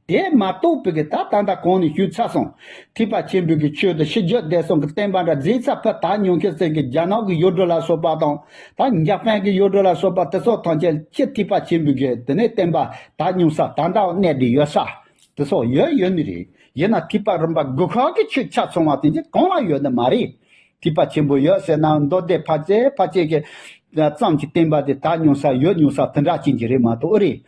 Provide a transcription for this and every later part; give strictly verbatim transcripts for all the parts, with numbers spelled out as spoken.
དེ་མ་གཏོགས་པའི་གི་ད་ད་ལྟ་གོང་ནས་ཞུས་ཚར་སོང་། ཐེག་པ་ཆེན་པོའི་གི་ཆོས་དང་ཕྱི་རྒྱལ་བསྡད་སོང་གི་བསྟན་པ་འདྲ་མཛད་ཚར་ཕུད་ད་ཉུང་ཁེ་ཟེར་གི་རྒྱ་ནག་གི་ཡུལ་གྲུ་ལ་སོགས་པ་དང་། ད་འཇར་པན་གི་ཡུལ་གྲུ་ལ་སོགས་པ་དེ་ཚོ་ཐམས་ཅད་ཕྱི་ཐེག་པ་ཆེན་པོའི་གི་དེ་ནས་བསྟན་པ་ད་ཉུང་ས་ད་ལྟ་གནས་བསྡད་ཡོད་ས། དེ་ཚོ་ཡོད་ཡོད་ནི་རེད། ཡིན་ན་ཐེག་པ་རིམ་པ་དགུ་ཁག་གི་ཆོས་ཆ་ཚང་བ་དེ་འདྲ་གང་ལ་ཡོད་ནི་མ་རེད། ཐེག་པ་ཆེན་པོ་ཡོད་ཟེར་ན་མདོ་སྡེ་ཕལ་ཆེར་ཕལ་ཆེར་གྱི་ཙམ་གྱི་བསྟན་པ་དེ་དར་ཉུང་ས་ཡོད་ཉུང་ས་དེ་འདྲ་ཅན་གྱི་རེད་མ་གཏོགས་ཨེ་རེད།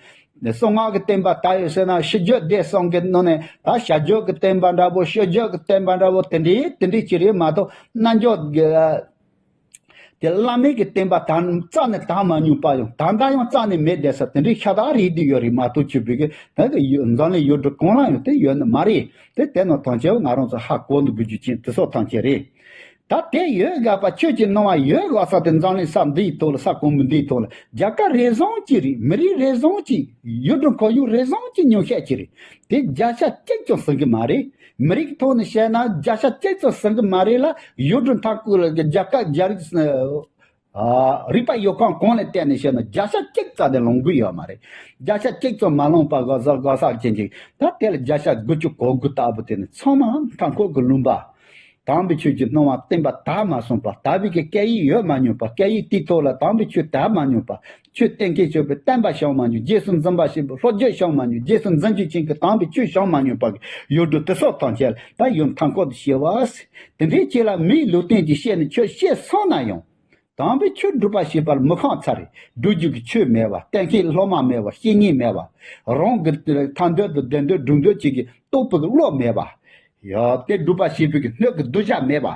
གསང་སྔགས་ཀྱི་བསྟན་པ་དར་ཡོད་ཟེར་ན་ཕྱི་རྒྱལ་སྡེ་གསུམ་གྱི་ནང་ནས་ད་བྱ་རྒྱུད་ཀྱི་བསྟན་པ་འདྲ་པོ་ཕྱི་རྒྱུད་ཀྱི་བསྟན་པ་འདྲ་པོ་དེ་འདྲའི་དེ་འདྲའི་ཅིག་རེད་མ་གཏོགས་རྣལ་འབྱོར་གྱི་དེ་བླ་མེད་ཀྱི་བསྟན་པ་དར་རྩ་ནས་དར་མ་མྱོང་པ་ཡང་ད་ལྟ་ཡང་རྩ་ནས་མེད་བསྡད་ས་དེ་འདྲའི་ཤ་སྟག་རེད་དེ་ཡོད་རེད་མ་གཏོགས་ཆོས་པའི་གི་ད་གི་ཡུལ་འཛམ་གླིང་ཡུལ་གྲུ་གང་ལ་ཡང་དེ་ཡོད་ནི་མ་རེད། དེ་དེ་ནང་ཐམས་ཅད་ང་རང་ཚོ་ཧ་གོ་འདུག་དགོས་རྒྱུ་ཅན་དེ་སོགས་ཐམས་ཅད་རེད། ད་དེ་ཡོད་དགོས་པ་ཆོས་ཀྱི་སྣང་བ་ཡོད་དགོས་ས་དེ་འཛམ་གླིང་ས་འདིའི་ཐོག་ལ་ས་གོང་མོ་འདིའི་ཐོག་ལ་རྒྱལ་ཁབ་རེ་ཟུང་གཅིག་རེད། མི་རིགས་རེ་ཟུང་གཅིག་ཡུལ་གྲུ་ཁོར་ཡུག་རེ་ཟུང་གཅིག་ཉུང་ཤས་ཅིག་རེད། དེ་བརྒྱ་ཆ་གཅིག་ཀྱང་ཟིན་གི་མ་རེད། མི་རིགས་ཐོག་ནས་བཤད་ན་བརྒྱ་ཆ་གཅིག་ཙམ་ཟིན་གི་མ་རེད་ལ་ཡུལ་གྲུ་མཐའ་སྐོར་ལ་རྒྱལ་ཁབ་རྒྱ་རིགས་ཨ། རིག་པ་ཡོད་ཁུངས་གང་ལ་བརྟེན་ནས་བཤད་ན་བརྒྱ་ཆ་གཅིག་ཙམ་དེ་ལོངས་གི་ཡོད་མ་རེད། བརྒྱ་ཆ་གཅིག་ཙམ་མ་ལོངས་པ་གོ་ས་གོ་ས་ཅན་ཅིག་ད་དེ་ལ་བརྒྱ་ཆ་དགུ་བཅུ་གོ་དགུ་ལྟ་བུ་དེ་ནི་ཚང་མ་མཐའ་འཁོར་གྱི་ལུང་པ། དམ་པའི་ཆོས་ཀྱི་སྣང་བ་བསྟན་པ་དར་མ་སོང་པ། དར་བའི་གི་སྐད་ཡིག་ཡོད་མ་མྱོང་པ། སྐད་ཡིག་དེའི་ཐོག་ལ་དམ་པའི་ཆོས་དར་མ་མྱོང་པ། ཆོས་གཏན་འཁེལ་བྱེད་པའི་བསྟན་པ་བྱུང་མ་མྱོང་། རྗེས་སུ་འཛིན་པ་ཞེས་པའི་སློབ་བརྒྱུད་བྱུང་མ་མྱོང་། རྗེས་སུ་འཛིན་རྒྱུ་ཅན་གྱི་དམ་པའི་ཆོས་བྱུང་མ་མྱོང་པ་གི་ཡུལ་གྲུ་དེ་སོགས་ཐམས་ཅད་ལ་ད་ཡུལ་མཐའ་འཁོར་དུ་སྐྱེ་བ་ཟེར། དེ་འདྲའི་ཆེད་ལ་མིའི་ལུས་རྟེན་གྱི་སྐྱེས་ནས་ཆོས་བཤད་སོང་ན་ཡང་། དམ་པའི་ཆོས་སྒྲུབ་པ་བྱེད་པར་མི་ཤོང་ཚར་རེ། སྒྲུབ་རྒྱུ་གི་ཆོས་མེད་པ། གཏན་འཁེལ་སློབ་མ་མེད་པ། བཤེས་གཉེན་མེད་པ། རང་གི་ཐར་འདོད་དང་བདེ་འདོད་སྒྲུབ་འདོད་ཅིག་གི་རྟོགས་པའི་བློ་མེད་པ། ཡ་དེ་སྒྲུབ་པ་བྱེད་པའི་གི་སྣོད་ཀྱི་གདུལ་བྱ་མེད་པ།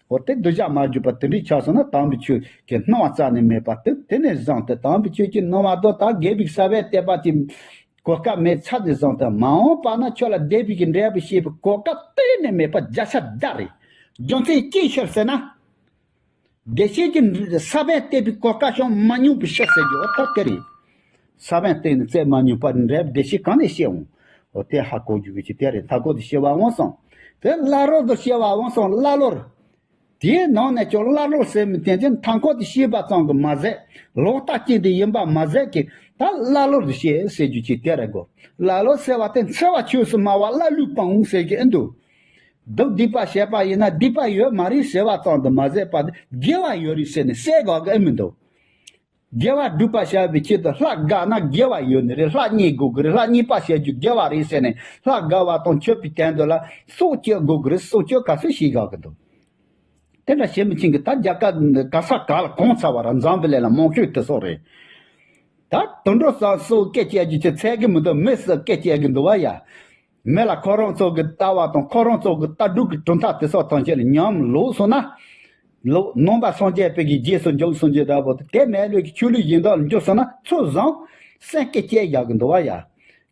འོ་དེ་གདུལ་བྱ་མ་གྲུབ་པ་དེ་འདྲའི་ཆགས་སོང་ན་དམ་པའི་ཆོས་ཀྱི་སྣང་བ་རྩ་ནས་མེད་པ་དེ་དེ་ནས་བཟུང་སྟེ་དམ་པའི་ཆོས་ཀྱི་སྣང་བ་དང་ད་དགེ་བའི་ས་བོན་བསྟན་པ་དེ་གོ་སྐབས་མེད་ཚར་ནས་བཟུང་སྟེ་མ་འོངས་པ་ན་ཁྱོད་ལ་བདེ་བའི་གི་འབྲས་བུ་བྱེད་པའི་གོ་སྐབས་གཏན་ནས་མེད་པ་བརྒྱ་ཆ་བརྒྱ་རེད། རྒྱུ་མཚན་ཅི་ཕྱིར་ཟེར་ན། བདེ་གཤེགས་ཀྱི་ས་བོན་བསྟན་པའི་གོ་སྐབས་བྱུང་མ་མྱོང་པའི་ཕྱིར་ཟེར་རྒྱུ་འོ་ད་དེ་རེད། ས་བོན་བསྟན་ནས་བཙལ་མ་མྱོང་པར་འབྲས་བུ་བདེ་གཤེགས་གང་ནས་སྐྱེ་འོང་། འོ་དེ་ཧ་གོ་རྒྱུ་གི་ཅི་དེ་རེད། མཐའ་འཁོར་དུ་སྐྱེ་བ་འོང་སོང་། དེ་ཀླ་ཀློར་དུ་སྐྱེ་བ་འོང་སོང་། ཀླ་ཀློར། དེའི་ནང་ནས་ཀྱང་ཀླ་ཀློར་ཟེར་མི་དེ་ཚོ་མཐའ་འཁོར་དུ་སྐྱེས་པ་ཙམ་གྱིས་མ་ཟད་ལོག་ལྟ་ཅན་དེ་ཡིན་པ་མ་ཟད་ཀྱི་ད་ཀླ་ཀློར་དུ་སྐྱེ་ཟེར་རྒྱུ་ཅི་དེ་རེད་གོ། ཀླ་ཀློར་ཟེར་བ་དེ་འཚེ་བ་ཆོས་སུ་སྨྲ་བ་ཀླ་ཀློས་སྤང་ཟེར་གྱི་ཨེ་འདུག་སྡུག་སྡིག་པ་བྱས་པ་ཡིན་ན་སྡིག་པ་ཡོད་མ་རེད་ཟེར་བ་ཙམ་དུ་མ་ཟད་པ་དགེ་བ་ཡོད་རེད་ཟེར་ནས་བསད་དགོས་ཀྱི་ཨེ་མི་འདུག་དགེ་བ་སྒྲུབ་པ་བྱ་བའི་ཆེད་དུ་ལྷ་དགའ་ན་དགེ་བ་ཡོད་ནི་རེད། ལྷ་མཉེས་དགོས་ཀྱི་རེད། ལྷ་མཉེས་པ་བྱ་རྒྱུ་དགེ་བ་རེད་ཟེར་ནས་ལྷ་དགའ་བ་དང་མཆོད་པའི་དོན་དུ་ལ་སྲོག་གཅོད་དགོས་ཀྱི་རེད། སྲོག་གཅོད་ག་ཚོད་བྱེད་དགོས་ཀྱི་འདུག་དེ་འདྲ་བྱེད་མི་ཆེན་གྱི་ད་རྒྱ་གར་ག་ས་ག་ལ་གང་ཚ་བ་ར་འཛམ་བུ་གླིང་ལ་མང་ཤོས་དེ་སོགས་རེད། ད་དུད་འགྲོ་སོགས་སྐད་ཆ་རྒྱུ་ཆེ་ཚད་གི་མི་འདུག་མི་སུ་སྐད་ཆ་གི་འདུག་བ་ཡ། མི་ལ་ཁོ་རང་ཚོ་གི་ལྟ་བ་དང་ཁོ་རང་ཚོ་གི་ལྟ་གྲུབ་ཀྱི་གྲུབ་མཐའ་དེ་སོགས་ཐམས་ཅད་ལ་ཉམས་ལོག་སོང་ན། ལོག་ནང་པ་སངས་རྒྱས་པའི་གི་རྗེས་སུ་འཇུག་སངས་རྒྱས་འདྲ་པོ་དེ་མེད་ལུགས་ཀྱི་ཆོས་ལུགས་གཞན་དག་ལ་འཇུག་སོང་ན་ཚུར་བཟང་སེམས་སྐད་ཆ་རྒྱག་གི་འདུག་བ་ཡ།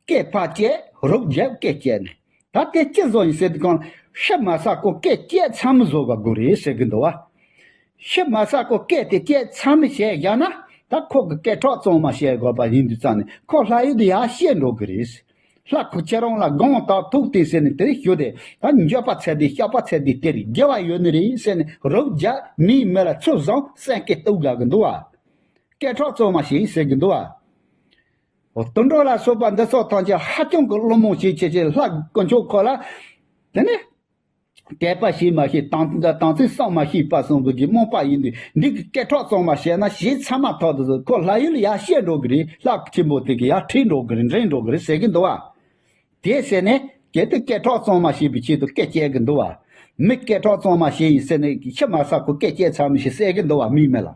སྐད་ཕར་བཅད་རོགས་རྒྱབ་སྐད་བཅད་ནས། ད་དེ་ཅི་བཟོ་ཡིན་ཟེར་དུས་གང་ཤི་མ་ཚར་གོང་སྐད་བཅད་ཚར་མི་བཟོ་བ་དགོས་རེད་ཟེར་གི་འདུག་བ། ཤི་མ་ཚར་གོང་སྐད་དེ་བཅད་ཚར་མི་བྱས་བཞག་ན་ད་ཁོ་གི་སྐད་གྲགས་གཙང་མ་བྱས་དགོས་པ་ཡིན་དུས་ཙང་ནས་ཁོ་ལྷ་ཡུལ་དུ་ཡར་བཤད་འགྲོ་གི་རེད། ལྷ་ཁོ་ཁྱེད་རང་ལ་དགོངས་དག་ཐུགས་བརྟན་ཟེར་ནས་དེ་རིགས་ཞུ་དེ་ད་འགྱོད་པ་ཚད་དེ་སྐྱག་པ་ཚད་དེ་དེ་རིགས་དགེ་བ་ཡོད་ནི་རེད་ཟེར་ནས་རོགས་རྒྱབ་མིའི་མི་ལ་ཚུར་བཟང་སེམས་སྐད་གཏུག་དགོས་གི་འདུག་བ། སྐད་གྲགས་གཙང་མ་བྱས་ཟེར་གི་འདུག་བ། དུད་འགྲོ་ལ་སོགས་པ་འདི་ཚོ་ཐམས་ཅད་ཧ་ཅང་གི་བླུན་རྨོངས་ཤིག་བྱེད་ཅེས་ལྷ་དཀོན་མཆོག་ཁོ་ལ། དེ་ནས། དད་པ་བྱེད་མ་ཤེས་དང་དང་ཚིག་གསང་མ་ཤེས་པ་གསུམ་གྱི་རྨོངས་པ་ཡིན་དུས་འདི་གི་སྐད་གྲགས་གཙང་མ་བྱས་ན་ཞེས་ཚང་མ་ཐོག་ཏུ་ཁོ་ལྷ་ཡུལ་ཡར་བཤད་འགྲོ་གི་རེད། ལྷ་ཆེན་པོ་དེ་གི་ཡར་ཁྲིད་འགྲོ་གི་རེད། འདྲེན་འགྲོ་གི་རེད་ཟེར་གི་འདུག་བ། དེ་ཟེར་ནས་གལ་ཏེ་སྐད་གྲགས་གཙང་མ་བྱེད་པའི་ཆེད་དུ་སྐད་བཅད་གི་འདུག་བ། མི་སྐད་གྲགས་གཙང་མ་བྱེད་ཡིན་ཟེར་ནས་ཤི་མ་ཚར་གོང་སྐད་བཅད་ཚར་མི་ཞིག་ཟེར་གི་འདུག་བ་མིའི་མི་ལ།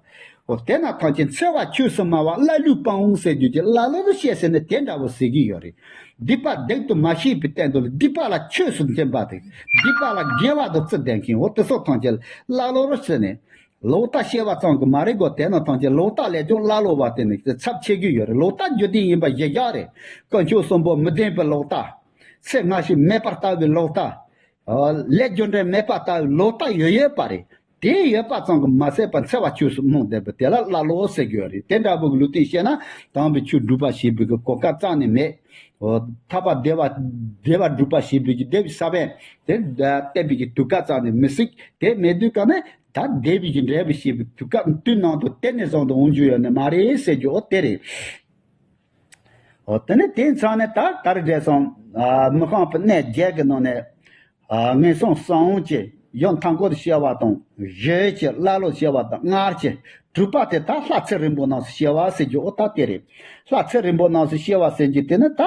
འོ་དེ་ན་ཐམས་ཅད་འཚེ་བ་ཆོས་སུ་སྨྲ་བ་ཀླ་ཀློས་སྤང་ཟེར་རྒྱུ་ཀླ་ཀློ་རུ་བཤད་ཟེར་ནས་དེ་འདྲ་བོ་ཟེར་གི་ཡོད་རེད། སྡིག་པ་སྡིག་ཏུ་མ་ཤེས་པའི་སྟེང་དུ་ལ་སྡིག་པ་ལ་ཆོས་སུ་འཛིན་པ་དེ། སྡིག་པ་ལ་དགེ་བ་དུ་བརྩི་བསྡད་མཁན་འོ་དེ་ཚོ་ཐམས་ཅད་ཀླ་ཀློ་རུ་བརྩི་ནས། ལོག་ལྟ་བཤད་པ་ཙམ་གྱིས་མ་རེད་གོ། དེ་ན་ཐམས་ཅད་ལོག་ལྟ་ལས་ཀྱང་ཀླ་ཀློ་བ་དེ་ནི་ཚབས་ཆེ་གི་ཡོད་རེད། ལོག་ལྟ་རྒྱུ་ལྡན་ཡིན་པ་གཞི་བཞག་རེད། དཀོན་མཆོག་གསུམ་པོ་མི་ལྡན་པའི་ལོག་ལྟ། ཚེ་སྔ་ཕྱི་མེད་པར་ལྟ་བའི་ལོག་ལྟ། ལས་རྒྱུ་འབྲས་མེད་པར་ལྟ་བའི་ལོག་ལྟ་ཡོད་ཡོད་པ་རེད། དེ་ཡོད་པ་ཙམ་གྱིས་མ་ཟད་པར་འཚེ་བ་ཆོས་སུ་རྨོངས་བསྡད་པ་དེ་ལ་ཀླ་ཀློ་ཟེར་གྱི་ཡོད་རེད། དེ་འདྲ་པོ་གི་ལུགས་མཐུན་བཤད་ན་དམ་པའི་ཆོས་སྒྲུབ་པ་བྱེད་པའི་གི་གོ་སྐབས་རྩ་ནས་མེད། འོ། ཐར་པ་བདེ་བ་བདེ་བ་སྒྲུབ་པ་བྱེད་པའི་གི་བདེ་བའི་ས་བོན་དེ་བསྟན་པའི་གི་དུས་སྐབས་རྩ་ནས་མི་སྲིད། དེ་མེད་དུས་ག་ནས་ད་བདེ་བའི་གི་འབྲས་བུ་བྱེད་པའི་དུས་སྐབས་དུས་ནང་དུ་གཏན་ནས་བཟང་དུ་འོང་རྒྱུ་ཡོད་ནི་མ་རེད་ཟེར་རྒྱུ་འོ་དེ་རེད། འོ་དེ་ནས་དེ་ཚང་ནས་ད་ག་རེ་བསྡད་སོང་། ཨ། མི་ཤངས་པའི་གནས་བརྒྱད་ཀྱི་ནང་ནས། ཨ། ངན་སོང་གསང་བ་བཅས་ཡང་མཐའ་འཁོར་དུ་སྐྱེ་བ་དང་། བཞི་བཅས་ཀླ་ཀློ་སྐྱེ་བ་དང་། ལྔ་བཅས་དྲུག་པ་དེ་ད་ལྷ་ཚེ་རིང་པོ་རྣམས་སུ་སྐྱེ་བ་ཟེར་རྒྱུ་འོ་ད་དེ་རེད། ལྷ་ཚེ་རིང་པོ་རྣམས་སུ་སྐྱེ་བ་ཟེར་རྒྱུ་དེ་ནི་ད་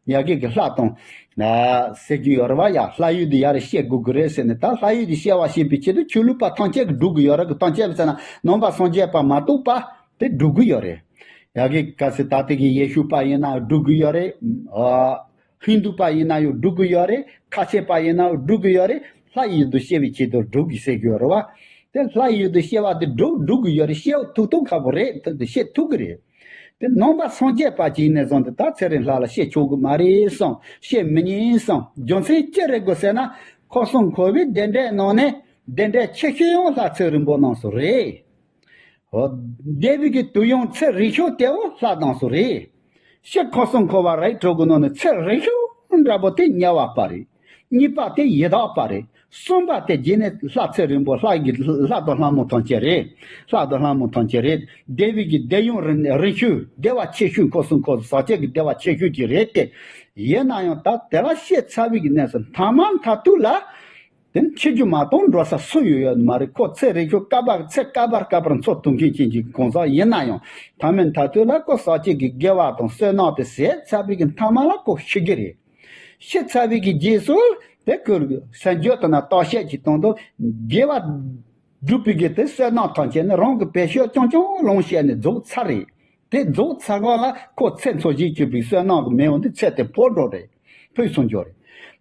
ཡ་གི་གི་ལྷ་དང་། ཨ། ཟེར་རྒྱུ་ཡོད་རེད་བ། ཡ་ལྷ་ཡུལ་དུ་ཡ་རེ་སྐྱེ་དགོས་ཀྱི་རེད་ཟེར་ནས། ད་ལྷ་ཡུལ་དུ་སྐྱེ་བ་སྐྱེ་བའི་ཆེད་དུ་ཆོས་ལུགས་པ་ཐམས་ཅད་ཀྱིས་སྒྲུབ་ཀྱི་ཡོད་རེད། གི་ཐམས་ཅད་ཟེར་ན་ནང་པ་སངས་རྒྱས་པ་མ་གཏོགས་པ་དེ་སྒྲུབ་ཀྱི་ཡོད་རེད། ཡ་གི་གལ་སྲིད་ད་ལྟ་གི་ཡེ་ཤུ་པ་ཡིན་ན་སྒྲུབ་ཀྱི་ཡོད་རེད། ཨ། ཧིན་དུ་པ་ཡིན་ན་ཡང་སྒྲུབ་ཀྱི་ཡོད་རེད། ཁ་ཆེ་པ་ཡིན་ན་ཡང་སྒྲུབ་ཀྱི་ཡོད་རེད། ལྷ་ཡུལ་དུ་སྐྱེ་བའི་ཆེད་དུ་སྒྲུབ་ཀྱི་ཟེར་གྱི་ཡོད་རེད་བ། དེ་ལྷ་ཡུལ་དུ་སྐྱེ་བ་དེ་སྒྲུབ་སྒྲུབ་ཀྱི་ཡོད་རེད། སྐྱེ་ཐུབ་ཐུབ་ཁག་པོ་རེད། ད་དེ་སྐྱེ་ཐུབ་ཀྱི་རེད། དེ་ནང་པ་སངས་རྒྱས་པ་ཅིག་ཡིན་ནས་བཟུང་སྟེ་ད་ཚེ་རིང་ལྷ་ལ་སྐྱེ་ཆོག་གི་མ་རེད་བསམ། སྐྱེ་མི་ཉན་བསམ། རྒྱུ་མཚན་ཅི་རེད་དགོས་ཟེར་ན། འཁོར་གསུམ་འཁོར་བའི་བདེ་འབྲས་ནང་ནས་བདེ་འབྲས་ཆེ་ཤོས་ཡང་ལྷ་ཚེ་རིང་པོ་རྣམས་སུ་རེད། འོ། བདེ་བའི་གི་དུས་ཡུན་ཚེ་རིང་ཤོས་དེའོ་ལྷ་རྣམས་སུ་རེད། སྤྱིར་འཁོར་གསུམ་འཁོར་བ་རིགས་དྲུག་གི་ནང་ནས་ཚེ་རིང་ཤོས་འདྲ་པོ་དེ་དམྱལ་བ་པ་རེད། གཉིས་པ་དེ་ཡི་དྭགས་པ་རེད། གསུམ་པ་དེ་རྗེས་ནས་ལྷ་ཚེ་རིང་པོ། ལྷ་གི་ལྷ་དང་ལྷ་མོ་ཐམས་ཅད་རེད། ལྷ་དང་ལྷ་མོ་ཐམས་ཅད་རེད། བདེ་བའི་གི་བདེ་ཡུན་རིང་རིང་ཤོས། བདེ་བ་ཆེ་ཤོས། འཁོར་གསུམ་འཁོར་ཟག་བཅས་ཀྱི་བདེ་བ་ཆེ་ཤོས་ཀྱི་རེད་དེ། ཡིན་ན་ཡང་ད་དེ་ལ་སྐྱེས་ཚར་བའི་གི་གནས་སུ་མཐའ་མ་མཐར་ཐུག་ལ། དེ་ནི་འཆི་རྒྱུ་མ་གཏོགས་འགྲོ་ས་སུ་ཡོད་ཡོད་མ་རེད། ཁོ་ཚེ་རིང་ཤོས་སྐལ་པ་ཚེ་སྐལ་པ་སྐལ་པར་འཚོ་ཐུབ་མཁན་ཅན་གྱི་གང་ཟག་ཡིན་ན་ཡང་། མཐའ་མའི་མཐའ་མཐའ་ལ་ཁོ་ཟག་བཅས་ཀྱི་དགེ་བ་དང་བསོད་ནམས་དེ་ཟད་ཚར་བའི་གི་མཐའ་མ་ལ་ཁོ་ཤི་གི་རེད། ཤི་ཚར་བའི་གི་རྗེས་སུ་དེ་ཁོས་སེམས་རྒྱུད་དུ་ན་བརྟག་དཔྱད་ཀྱི་སྟངས་དུ་དགེ་བ་སྒྲུབ་པའི་གི་དེ་བསོད་ནམས་ཐམས་ཅད་ནི་རང་གི་བེད་སྤྱོད་རྐྱང་རྐྱང་ལོངས་སྤྱད་ནས་རྫོགས་ཚར་རེད། དེ་རྫོགས་ཚར་གོང་ལ་ཁོ་ཚེ་འཚོ་བཞིན་བཅུག་པའི་བསོད་ནམས་ཀྱི་མེ་འོང་དུས་ཚེ་དེ་འཕོ་འགྲོ་རེད། འཕོས་སོང་འགྱོ་རེད།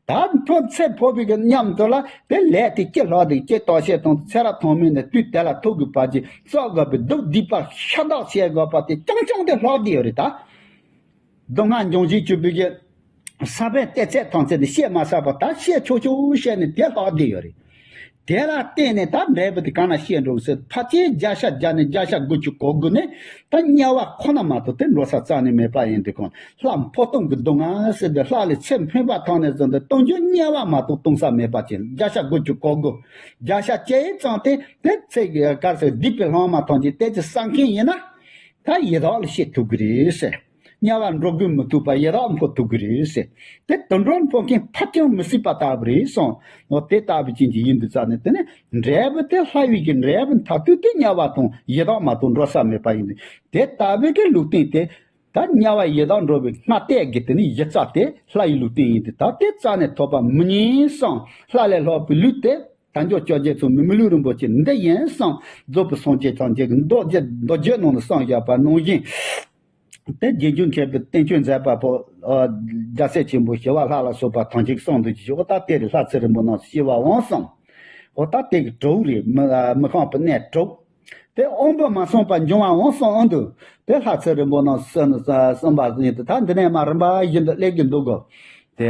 ད་འཕོ་ཚེ་འཕོ་བའི་གི་མཉམ་དུ་ལ་དེ་ལས་དེ་སྐྱེ་ལྷག་དེ་སྐྱེ་བརྟག་དཔྱད་བཏང་དུས་ཚེ་རབས་ཐོག་མེད་ནས་དུས་དེ་ལ་ཐུག་དགོས་པ་ཅིག་བསགས་དགོས་པའི་སྡུག་སྡིག་པ་ཤ་སྟག་བྱེད་དགོས་པ་དེ་རྐྱང་རྐྱང་དེ་ལྷག་བསྡད་ཡོད་རེད་ད། སྡུག་བསྔལ་འབྱུང་བཞིན་བཅུག་པའི་གི་ས་བོན་གཏད་ཚད་ཐམས་ཅད་དེ་བཤད་མ་ཚར་བར་ད་བཤད་ཆོག་ཆོག་བཤད་ནས་དེ་ལྷག་བསྡད་ཡོད་རེད། དེ་ལ་བརྟེན་ནས་ད་འབྲས་བུ་དེ་གང་ན་སྐྱེ་འགྲོ་ཟེར། ཕལ་ཆེར་བརྒྱ་ཆ་བརྒྱ་ནས་བརྒྱ་ཆ་དགུ་བཅུ་གོ་དགུ་ནི་ད་དམྱལ་བ་ཁོ་ན་མ་གཏོགས་དེ་འགྲོ་ས་རྩ་ནས་མེད་པ་ཡིན་དུས་གང་། ལྷ་འཕོ་ལྟུང་གི་སྡུག་བསྔལ་ཟེར་དུས་ལྷ་ལས་ཚེ་འཕོས་པ་ཐང་ནས་བཟུང་སྟེ་ལྟུང་རྒྱུ་དམྱལ་བ་མ་གཏོགས་ལྟུང་ས་མེད་པ་ཅན། བརྒྱ་ཆ་དགུ་བཅུ་གོ་དགུ། བརྒྱ་ཆ་བཅུ་ཡི་ཙམ་དེ་དེ་ཚེ་གི་གར་སོགས་སྡིག་པའི་ལྷག་མ་ཐམས་ཅད་དེ་ཅི་བསགས་མཁན་ཡིན་ན། ད་ཡི་དྭགས་ལ་སྐྱེ་ཐུབ་ཀྱི་རེད་ཟེར། དམྱལ་བར་འགྲོ་དགོས་མི་ཐུབ་པ་ཡི་དྭགས་འཕོ་ཐུབ་ཀྱི་རེད་ཟེར། དེ་དུད་འགྲོར་འཕོ་མཁན་ཕར་ཀྱང་མི་སྲིད་པ་ལྟ་བུ་རེད་གསུངས། འོ་དེ་ལྟ་བུ་ཅན་གྱི་ཡིན་དུས་ཙང་ནས་དེ་ནི་འབྲས་བུ་དེ་ལྷ་ཡུལ་གྱི་འབྲས་བུ་མཐར་ཐུག་དེ་དམྱལ་བ་དང་ཡི་དྭགས་མ་གཏོགས་འགྲོ་ས་མེད་པ་ཡིན་དུས། དེ་ལྟ་བུའི་གི་ལུགས་བསྟན་དེ། ད་དམྱལ་བ་ཡི་དྭགས་འགྲོ་བའི་སྔ་ལྟས་ཀྱི་དེ་ནི་གཞི་རྩ་དེ་ལྷ་ཡི་ལུགས་བསྟན་ཡིན་ཏེ། ད་དེ་རྩ་ནས་ཐོབ་པ་མི་ཉན་གསུངས། ལྷ་ལས་ལྷག་པའི་ལུས་དེ། དལ་འབྱོར་བཅོ་བརྒྱད་ཚོགས་མི་མི་ལུས་རིན་པོ་ཆེ་འདི་ཡིན་གསུངས། རྫོགས་པའི་སངས་རྒྱས་ཐམས་ཅད་ཀྱི་མདོ་རྒྱུད་མདོ་རྒྱུད་ནང་ལ་གསུངས་བཞག་པ་ནང་བཞིན། དེ་རྗེས་འཇུག་མཁས་པའི་བསྟན་བཅོས་མཛད་པ་པོ། ཨ། རྒྱལ་སྲས་ཆེན་པོ་ཞི་བ་ལྷ་ལ་སོགས་པ་ཐམས་ཅད་ཀྱིས་གསུངས་འདུག་ཅེས། འོ་ད་དེ་རེད། ལྷ་ཚེ་རིང་པོ་རྣམས་སུ་སྐྱེ་བའོ་གསུངས། འོ་ད་དེ་གི་དྲུག་རེད། མི་མི་ཤངས་པའི་གནས་དྲུག་དེ་དབང་པོ་མ་བསྲུངས་པར་འབྱུང་བའོ་གསུངས། འོ་འདུག་དེ་ལྷ་ཚེ་རིང་པོ་རྣམས་སུ་གསུངས་པ་ཡིན་ཏེ། ད་འདི་ནས་མར་རིམ་པ་བཞིན་དུ་སླེབས་ཀྱི་འདུག་གོ། དེ།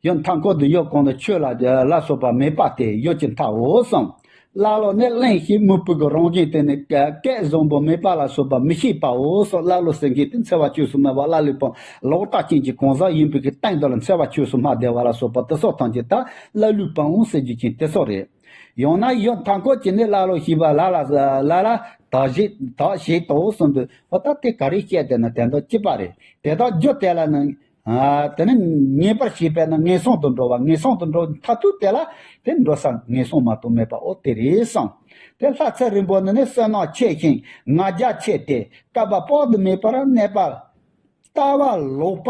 ཡང་མཐའ་འཁོར་དུ་ཡུལ་གང་དུ་ཆོས་ལ་ལ་སོགས་པ་མེད་པ་དེ་ཡུལ་གྱི་མཐའོ་གསུངས། ཀླ་ཀློ་ནི་གླིང་བཞི་སྨུག་པོ་གི་རང་བཞིན་དེ་ནི་སྐད་བཟང་པོ་མེད་པ་ལ་སོགས་པ་མི་ཤེས་པའོ་གསུངས། ཀླ་ཀློ་ཟེར་མཁན་དེ་འཚེ་བ་བཅོས་སུ་མེད་པ་ཀླ་ཀློའི་བུ་ལོག་ལྟ་ཅན་གྱི་གང་ཟག་ཡིན་པའི་གི་སྟེང་དུ་ལ་འཚེ་བ་བཅོས་སུ་མ་བསྡད་པ་ལ་སོགས་པ་དེ་སོགས་ཐམས་ཅད་ད་ཀླ་ཀློའི་བུའོ་ཟེར་རྒྱུ་ཅན་དེ་སོགས་རེད། ཡང་ན་ཡུལ་མཐའ་འཁོར་གྱི་ནི་ཀླ་ཀློ་ཞེས་པ་ལ་ལ་ལ་ལ་དག་བྱེད་དག་བྱེད་དོ་གསུངས་འདུག་འོ་ད་དེ་ག་རེ་བཤད་དེ་ན་དོན་དག་གཅིག་པ་རེད། དེ་དག་རྒྱུ་དེ་ལ་ནི། ཨ། དེ་ནི་ངེས་པར་བྱས་པས་ན་ངན་སོང་དུ་འགྲོ་བ། ངན་སོང་དུ་འགྲོ་མཐར་ཐུག་དེ་ལ་དེ་འགྲོ་ས་ངན་སོང་མ་གཏོགས་མེད་པ་འོ་དེ་རེད་གསུངས། དེ་ལྷ་ཚེ་རིང་པོ་ནི་ནི་བསོད་ནམས་ཆེ་ཞིང་ང་རྒྱལ་ཆེ་སྟེ་བསྐལ་པ་དཔག་ཏུ་མེད་པར་གནས་པ། ལྟ་བ་ལོག་པ་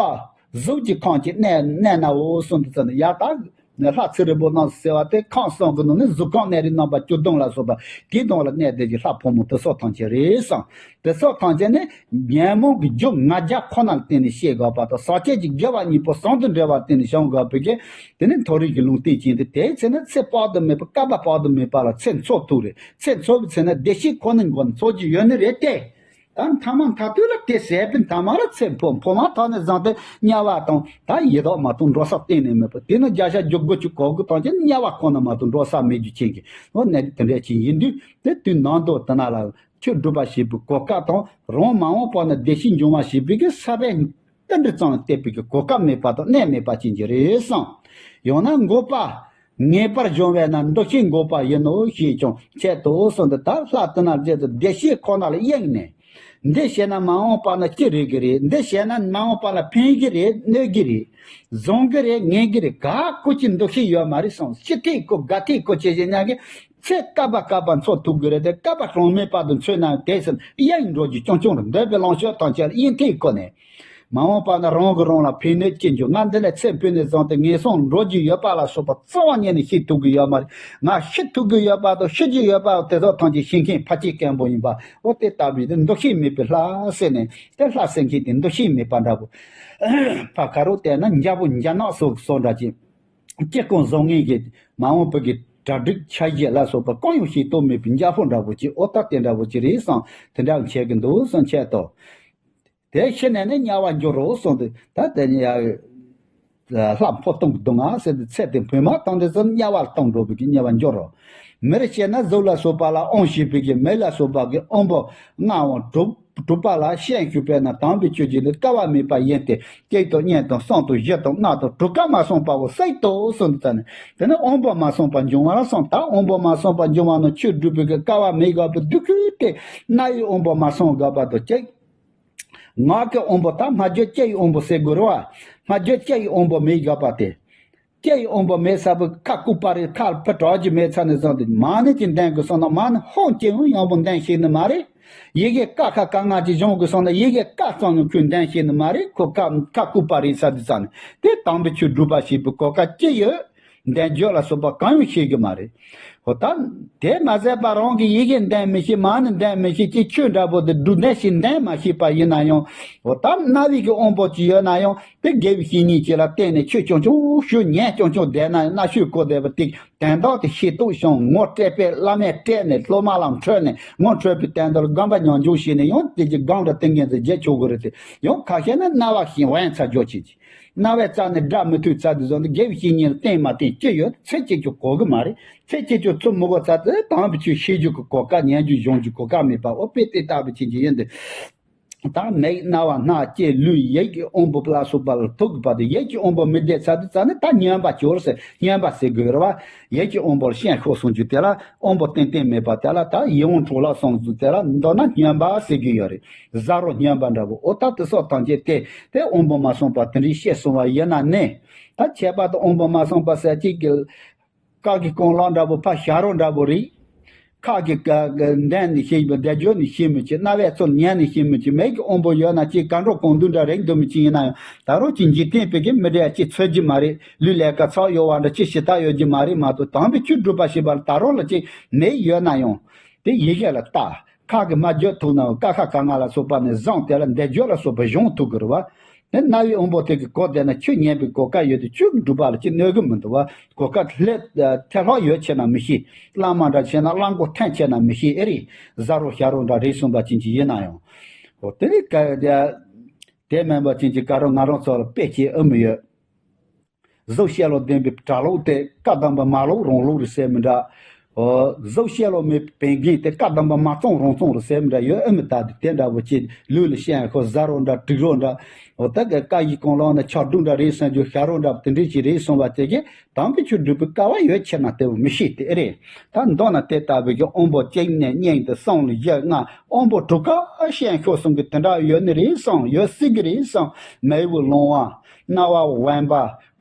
གཟུགས་ཀྱི་ཁམས་ཀྱི་གནས་གནས་ནའོ་གསུངས་འདུག་ཟེར་ནས། ཡ་ད་ནི་ལྷ་ཚེ་རིང་པོ་རྣམས་ཟེར་བ་དེ་ཁམས་གསུམ་གྱི་ནང་ནས་གཟུགས་ཁམས་གནས་རིགས་རྣམ་པ་བཅུ་བདུན་ལ་སོགས་པ་དེའི་གདོང་ལ་གནས་བསྡད་ཀྱི་ལྷ་ཕོ་མོ་དེ་སོགས་ཐམས་ཅད་རེད་གསུངས། དེ་སོགས་ཐམས་ཅད་ནི་ཉོན་མོངས་ཀྱི་རྒྱུ་ང་རྒྱལ་ཁོ་ན་ལ་བརྟེན་ནས་སྐྱེ་དགོས་པ་དང་། ཟག་བཅས་ཀྱི་དགེ་བ་གཉིས་པོ་ཟུང་དུ་འབྲེལ་བར་བརྟེན་ནས་བྱུང་དགོས་པའི་གི་དེ་ནི་མཐོ་རིས་ཀྱི་ལུང་བསྟན་ཅན་དེ། དེའི་ཚེ་ན་ཚེ་དཔག་ཏུ་མེད་པ་བསྐལ་པ་དཔག་ཏུ་མེད་པ་ལ་ཚེ་འཚོ་ཐུབ་རེད། ཚེ་འཚོ་བའི་ཚེ་ན་བདེ་སྐྱིད་ཁོ་ནའི་སྒོ་ནས་འཚོ་རྒྱུ་ཡོད་ནི་རེད་དེ། ད་མཐའ་མ་མཐའ་མཐའ་ལ་དེ་ཟད་པའི་མཐའ་མ་ལ་ཚེ་འཕོ་འཕོ་མ་ཐག་ནས་བཟུང་སྟེ་དམྱལ་བ་དང་ད་ཡི་དྭགས་མ་གཏོགས་འགྲོ་ས་གཏན་ནས་མེད་པ། དེ་ནི་བརྒྱ་ཆ་བཅུ་དགུ་བཅུ་གོ་དགུ་ཐམས་ཅད་དམྱལ་བ་ཁོ་ན་མ་གཏོགས་འགྲོ་ས་མེད་རྒྱུ་ཅན་གྱི་འོ་གནས་དེ་འདྲ་ཅིག་ཡིན་དུས། དེ་དུས་ནམ་དུ་དེ་ན་ལ་ཆོས་སྒྲུབ་པ་བྱེད་པའི་གོ་སྐབས་དང་། རང་མ་འོངས་པ་ན་བདེ་སྐྱིད་འབྱུང་བ་བྱེད་པའི་གི་ས་བོན་ཏིལ་འབྲུ་ཙམ་གཏད་པའི་གི་གོ་སྐབས་མེད་པ་དང་གནས་མེད་པ་ཅན་གྱི་རེད་གསུངས། ཡང་ན་འགོག་པ། ངེས་པར་འབྱུང་བས་ན་འདུ་ཤེས་འགོག་པ་ཡིན་ནོ་ཞེས་ཀྱང་འཆད་དོ་གསུངས་ཏེ། ད་ལྷ་དེ་ན་རྗེས་སུ་བདེ་གཤེགས་ཁོ་ན་ལ་གཡེངས་ནས། འདི་བྱས་ན་མ་འོངས་པ་ན་ཅི་རེད་གི་རེད། འདི་བྱས་ན་མ་འོངས་པ་ལ་ཕན་གི་རེད། གནོད་གི་རེད། བཟང་གི་རེད། ངན་གི་རེད། ག་གོ་ཅི་འདུ་ཤེས་ཡོད་མ་རེད་སོང་། ཅི་ཐིག་གོ་ག་ཐིག་གོ་བྱེད་བཞིན་ཉག་གི། ཚེ་བསྐལ་པ་བསྐལ་པ་འཚོ་ཐུབ་གི་རེད་དེ། བསྐལ་པ་གྲངས་མེད་བར་དུ་འཚོ་ན་དེ་ཟིན་གཡེང་འགྲོ་རྒྱུ་རྐྱང་རྐྱང་རེད། འདོད་པའི་ལང་ཤོར་ཐམས་ཅད་ལ་གཡེང་ཐིག་གོ་ནས། མ་འོངས་པ་ན་རང་གིས་རང་ལ་ཕན་གནོད་ཅི་འབྱུང་། ང་འདི་ནས་ཚེ་འཕོས་ནས་བཟུང་སྟེ་ངན་སོང་འགྲོ་རྒྱུ་ཡོད་པ་ལ་སོགས་པ་རྩ་བ་ཉིད་ནས་ཤེས་ཐུབ་ཀྱི་ཡོད་མ་རེད། ང་ཤི་ཐུབ་ཀྱི་ཡོད་པ་དང་ཤི་རྒྱུ་ཡོད་པ་དེ་ཚོ་ཐམས་ཅད་ཤེས་མཁན་ཕལ་ཆེར་དཀོན་པོ་ཡིན་པ། འོ་དེ་ལྟ་བུའི་དེ་འདུ་ཤེས་མེད་པའི་ལྷ་ཟེར་ནས། དེ་ལྷ་ཟེར་མཁན་དེ་འདུ་ཤེས་མེད་པ་འདྲ་པོ། ཕ་ཁ་རུ་བལྟས་ན་འཇའ་པོ་འཇའ་ནག་སོགས་སོགས་འདྲ་ཅིག། སྐྱེ་ཀུན་བཟང་ངན་གྱི་མ་འོངས་པ་གི་གྲ་སྒྲིག་འཆར་གཞི་ལ་སོགས་པ་གང་ཡང་ཤེས་རྟོགས་མེད་པའི་འཇའ་པོ་འདྲ་པོ་ཅིག། འོ་ད་དེ་འདྲ་པོ་ཅིག་རེད་བསམ། དེ་འདྲ་བྱེད་ཀྱི་འདུག་བསམ་ཆེད་དོ། དེ་ཤི་ནས་ནི་དམྱལ་བར་འགྱུར་རོ་གསུངས་ཏེ། ད་དེ་ནི་ཡ་ལྷ་འཕོ་ལྟུང་གི་སྡུག་བསྔལ་ཟེར་ཏེ། ཚེ་དེ་འཕོས་མ་ཐག་འདི་ཚོ་དམྱལ་བར་ལྟུང་འགྲོ་བའི་གི་དམྱལ་བར་འགྱུར་རོ། མིར་སྐྱེས་ན་གཟུགས་ལ་སོགས་པ་ལ་དབང་བྱེད་པའི་གི་མི་ལ་སོགས་པ་གི་དབང་པོ་ལྔ་དབང་དྲུག་དྲུག་པ་ལ་ཤན་ཞུགས་པས་ན། དམ་པའི་ཆོས་ཀྱི་ནི་སྐལ་བ་མེད་པ་ཡིན་ཏེ། གཅིག་དང་གཉིས་དང་གསུམ་དང་བཞི་དང་ལྔ་དང་དྲུག་ཀ་མ་སོང་པའོ་སྲིད་དོ་གསུངས་ཏེ། ནི་དེ་ནི་དབང་པོ་མ་སོང་པ་འབྱུང་བ་ལ་སོང་། ད་དབང་པོ་མ་སོང་པ་འབྱུང་བ་ནི་ཆོས་སྒྲུབ་པའི་གི་སྐལ་བ་མེད་དགོས་པའི་དུས་ཀུན་དེ། རྣ་བའི་དབང་པོ་མ་སོང་དགོས་པ་དང་གཅིག། ངག་གི་དབང་པོ་ད་སྨྲ་བརྗོད་ལྕེ་ཡི་དབང་པོ་ཟེར་དགོས་རེད་བ། སྨྲ་བརྗོད་ལྕེ་ཡི་དབང་པོ་མེད་དགོས་པ་དེ། ལྕེ་ཡི་དབང་པོ་མེད་ས་བུ་ཁ་ལྐུགས་པ་རེད། ཁ་ཕར་གྲགས་ཀྱི་མེད་ས་ནས་བཟུང་སྟེ་མ་ཎི་ཅིག་འདོན་དགོས་སོང་ན། མ་ཎི་ཧོན་ཅིག་ཡང་ཡང་པོ་འདོན་ཤེས་ནི་མ་རེད། ཡི་གེ་ཀ་ཁ་ག་ང་ཅིག་སྦྱོང་དགོས་སོང་ན། ཡི་གེ་ཀ་ཙམ་ཡང་ཁོས་འདོན་ཤེས་ནི་མ་རེད། ཁོ་ཁ་ཁ་ལྐུགས་པ་རེད་ས་དེ་ཙམ་ནས། དེ་དམ་པའི་ཆོས་སྒྲུབ་པ་ཞེས་པའི་གོ་སྐབས་ཅི་ཡོད། འདོན་བརྗོད་ལ་སོགས་པ་གང་ཡང་ཤེས་ཀྱི་མ་རེད། འོ་ད་དེ་མ་ཟད་པ་རང་གི་ཡི་གེ་འདོན་མི་ཤེས། མ་ཎི་འདོན་མི་ཤེས། ཅིག་ཆོས་འདྲ་པོ་དེ་སྒྲུབ་འདོན་ཞིག་འདོན་མ་ཤེས་པ་ཡིན་ན་ཡང་། འོ་ད་རྣ་བའི་གི་དབང་པོ་ཅིག་ཡོད་ན་ཡང་། དེ་དགེ་བའི་བཤེས་གཉེན་ཅིག་ལ་བརྟེན་ནས་ཆོས་རྐྱང་རྐྱང་ཞུ། ཉན་རྐྱང་རྐྱང་བསྡད་ན་ཡང་། རྣ་ཤོས་གོ་བསྡད་པ་དེ་དོན་དག་དེ་ཤེས་རྟོགས་བྱུང་། ངོ་སྤྲད་པས་བླ་མས་སྤྲད་ནས་སློབ་མ་ལ་འཕྲོད་ནས། ངོ་འཕྲོད་པའི་དོན་དག་ལ་སྒོམ་པ་ཉམས་འཇུག་བྱས་ནས་ཡང་དེ་གི་སྒང་ལ་ཏིང་ངེ་འཛིན་རྒྱས་ཆོག་གི་རེད་དེ། ཡང་ཁ་ཤས་ནི་རྣ་བ་ཤེས་དབེན་ཚར་འཇོག་བྱེད་ཀྱི། རྣ་བའི་རྩ་ནས་སྒྲ་མི་ཐོས་ཚར་དུས་ཙམ་དུ་དགེ་བའི་བཤེས་གཉེན་ལ་བརྟེན་མ་བརྟེན་ཅི་ཡོད་ཚེ་གཅིག་ཀྱང་གོ་གི་མ་རེད། ཚེ་གཅིག་ཀྱང་ཚུར་མི་གོ་ཚར་དུས་དམ་པའི་ཆོས་ཤེས་རྒྱུ་གི་གོ་སྐབས། ཉན་རྒྱུ་སྦྱོང་རྒྱུ་གོ་སྐབས་མེད་པ། འོ་དཔེ་དེ་ལྟ་བུ་ཅན་གྱི་ཡིན་ཏེ། ད་མིག་རྣ་བ་སྣ་ལྕེ་ལུས་ཡིད་ཀྱི་དབང་པོ་ལ་སོགས་པ་ལ་ཐུག་གི་བར་དུ་ཡིད་ཀྱི་དབང་པོ་མི་བདེ་ཚར་དུས་ཙམ་ནས་ད་སྨྱོན་པ་གྱུར་ཟེར། སྨྱོན་པ་ཟེར་དགོས་རེད་བ། ཡིད་ཀྱི་དབང་པོ་ལ་ཤན་ཤོར་སོང་རྒྱུ་དེ་ལ་དབང་པོ་ཏན་ཏན་མེད་པ་དེ་ལ་ད་ཡིད་དབང་འཕྲོག་ལ་སོང་རྒྱུ་དེ་ལ་མདོར་ན་སྨྱོན་པ་ཟེར་གྱི་ཡོད་རེད། བཟའ་རོགས་སྨྱོན་པ་འདྲ་པོ། འོ་ད་དེ་སོགས་ཐམས་ཅད་དེ་དེ་དབང་པོ་མ་སོང་པ་དེ་འདྲའི་བཤད་སོང་བ་ཡིན་ན་ནི། ད་ཁྱད་པར་དུ་དབང་པོ་མ་སོང་པ་ཟེར་གཅིག་གི་ཀ་གི་གོང་ལ་འདྲ་པོ་ཕ་ཞབས་རོགས་འདྲ་པོ་རེད། ཁ་གི་ཀ་གི་འདོན་ནས་ཤེས་པ། བཟླས་བརྗོད་ནས་ཤེས་མི་ཤེས། རྣ་བས་ཚུར་ཉན་ནས་ཤེས་མི་ཤེས། མིག་གི་དབང་པོ་ཡོད་ན་ཅིག་ག་འགྲོ་གང་འདུག་འདྲ་རེད་འདུག་མི་ཤེས། ཡིན་ན་ཡང་ད་རུང་ཅིག་འཇིག་རྟེན་པའི་གི་མི་འདྲ་ཅིག་འཚོལ་རྒྱུ་མ་རེད། ལུས་ལས་ཀ་ཚགས་ཡོད་བ་འདྲ་ཅིག་ཞེ་དྲག་ཡོད་རྒྱུ་མ་རེད་མ་གཏོགས། དམ་པའི་ཆོས་སྒྲུབ་པ་ཞེས་པ་ལ་ད་རུང་ལ་ཅིག་མིག་ཡོད་ན་ཡང་དེ་ཡི་གེ་ལ་ལྟ། ཁ་གི་སྨྲ་བརྗོད་ཐུག་ན་ཀ་ཁ་ག་ང་ལ་སོགས་པ་ནས་བཟུང་དེ་ལ་བཟླས་བརྗོད་ལ་སོགས་པ་སྦྱོང་ཐུབ་ཀྱི་རེད་བ། དེ་རྣ་བའི་དབང་པོ་དེ་གི་གོ་བསྡད་ན་ཆོས་ཉན་པའི་གོ་སྐབས་ཡོད་དེ། ཆོས་སྒྲུབ་པ་ལ་ཅི་གནོད་གི་མི་འདུག་བ། གོ་སྐབས་ལྷད་ཐལ་ལྷག་ཡོད་ཆེ་ན་མི་ཤེས། གླང་མ་འདྲ་ཆེ་ན་གླང་མགོ་ཐོན་ཆེ་ན་མི་ཤེས། ཨེ་རེད། བཟའ་རོགས་ཞབས་རོགས་འདྲ་རེད་གསུངས་པ་ཅན་གྱི་ཡིན་ན་ཡང་། འོ་དེ་ནི་ཀ་དེ་དེ་མིན་པ་ཅན་གྱི་ཀ་རོ་ང་རང་ཚོ་ལ་དཔེ་ཅིག་ཨེ་མི་ཡོད། གཟུགས་ཤེས་ལོ་ལྡན་པའི་གྲྭ་ལོག་དེ་བཀའ་གདམས་པ་མ་ལོག་རང་ལོག་རེད་ཟེར་མི་འདྲ། ཨོ། གཟུགས་ཤེས་ལོ་མེད་པའི་བན་རྒན་དེ་བཀའ་གདམས་པ་མ་བཙོང་རང་བཙོང་རེད་ཟེར་མི་འདྲ་ཡོད་ཨེ་མི་ད་དེ་དེ་འདྲ་བོ་ཅིག་ལུས་ལ་ཤན་ཤོར། བཟའ་རོགས་འདྲ་གྲོགས་རོགས་འདྲ། ཨོ་ད་གི་ཀ་ཡི་གོང་ལོག་ན་ཆག་གྲུག་འདྲ་རེད་བསམ་རྒྱུ། ཞབས་རོགས་འདྲ་དེ་འདྲས་ཅིག་རེད་གསུངས་པ་དེ་གི་དམ་པའི་ཆོས་སྒྲུབ་པའི་སྐལ་བ་ཡོད་ཆེ་ན་དེ་བོ་མི་ཤེས་དེ་ཨེ་རེད། ད་མདོར་ན་དེ་ལྟ་བུའི་གི་དབང་པོ་གཅིག་ནས་གཉིས་དང་གསུམ་ལ་བཞི་ལྔ། དབང་པོ་དྲུག་ཀ་ཤན་ཤོར་སོང་གི་དེ་འདྲ་ཡོད་ནི་རེད་བསམ། ཡོད་སྲིད་གི་རེད་བསམ། མིག་དབང་ལོང་བ། རྣ་བ་དབེན་པ།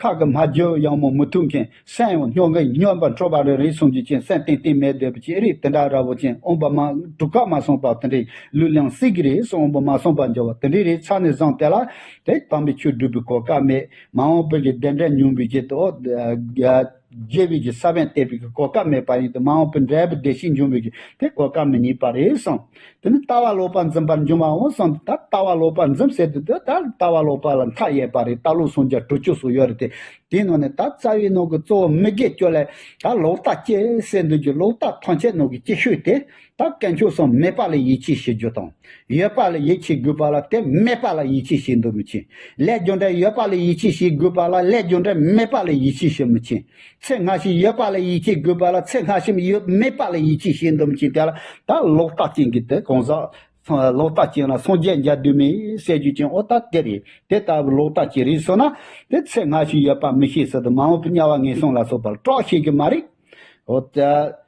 ཁ་གི་སྨྲ་བརྗོད་ཡང་མོ་མི་ཐུབ་མཁན། སེམས་ཡང་སྨྱོ་གི་སྨྱོན་པ་འཕྲོག་པ་རེ་རེ་སོང་རྒྱུ་ཅན། སེམས་ཏན་ཏན་མེད་བསྡད་པ་ཅིག་རེད། དེ་འདྲ་འདྲ་བོ་ཅན་དབང་པོ་མ་དྲུག་ཀ་མ་སོང་པ་དེ་འདྲའི་ལུས་ལེན་སྲིད་གི་རེད་སོང་། དབང་པོ་མ་སོང་པ་འགྱུར་བ་དེ་འདྲའི་རེད་ཚར་ནས་བཟུང་དེ་ལ་དེ་དམ་པའི་ཆོས་སྒྲུབ་པའི་གོ་སྐབས་མེད། མ་འོངས་པའི་གི་བདེ་འབྲས་མྱོང་བའི་ཆེད་དུ་དགེ་བའི་གི་ས་བོན་བཏབ་པའི་གི་གོ་སྐབས་མེད་པ་ཡིན་ཏེ། མ་འོངས་པའི་འབྲས་བུ་བདེ་གཤེགས་འབྱུང་བའི་གི་དེ་གོ་སྐབས་མི་རྙེད་པ་རེད་སོང་། དེ་ནི་ལྟ་བ་ལོག་པར་འཛིན་པར་འགྱུར་བའོ་གསུངས་ཏེ། ད་ལྟ་བ་ལོག་པར་འཛིན་ཟེར་དུས་དེ་ད་ལྟ་བ་ལོག་པ་ལ་མཐའ་ཡས་པ་རེད། ལྟ་ལོག་སངས་རྒྱས་དྲུག་ཅུ་སོགས་ཡོད་རེད་དེ། དེའི་ནང་ནས་ད་རྩ་བའི་ནང་གི་གཙོ་བོ་མི་དགེ་བཅུ་ལས་ད་ལོག་ལྟ་སྤྱི་ཟེར་འདུག་རྒྱུ། ལོག་ལྟ་ཐམས་ཅད་ནང་གི་སྤྱི་ཤོས་དེ་ད་དཀོན་མཆོག་གསུམ་མེད་པ་ལ་ཡིད་ཆེས་བྱེད་རྒྱུ་དང་། ཡོད་པ་ལ་ཡིད་ཆེས་དགོས་པ་ལ་དེ་མེད་པ་ལ་ཡིད་ཆེས་བྱེད་འདོད་མི་བྱེད། ལས་རྒྱུ་འབྲས་ཡོད་པ་ལ་ཡིད་ཆེས་བྱེད་དགོས་པ་ལ་ལས་རྒྱུ་འབྲས་མེད་པ་ལ་ཡིད་ཆེས་བྱེད་མི་བྱེད། ཚེ་སྔ་ཕྱི་ཡོད་པ་ལ་ཡིད་ཆེས་དགོས་པ་ལ་ཚེ་སྔ་ཕྱི་ཡོད་མེད་པ་ལ་ཡིད་ཆེས་བྱེད་འདོད་མི་བྱེད། དེ་ལ་ད་ལོག་ལྟ་ཅན་གྱི་དེ་གང་ཟག་ལོག་ལྟ་ཅན་ལ་སངས་རྒྱས་མཇལ་འདོད་མེད་ཟེར་རྒྱུ་ཅན། འོ་ད་དེ་རེད། དེ་ལྟ་བུ་ལོག་ལྟ་ཅན་རེད་སོང་ན་དེ་ཚེ་སྔ་ཕྱི་ཡོད་པ་མི་ཤེས་ཟེར་དུས་མ་འོངས་པའི་དམྱལ་བ་ངན་སོང་ལ་སོགས་པ་ལ་སྐྲག་ཤེས་ཀྱི་མ་རེད། འོ་ད།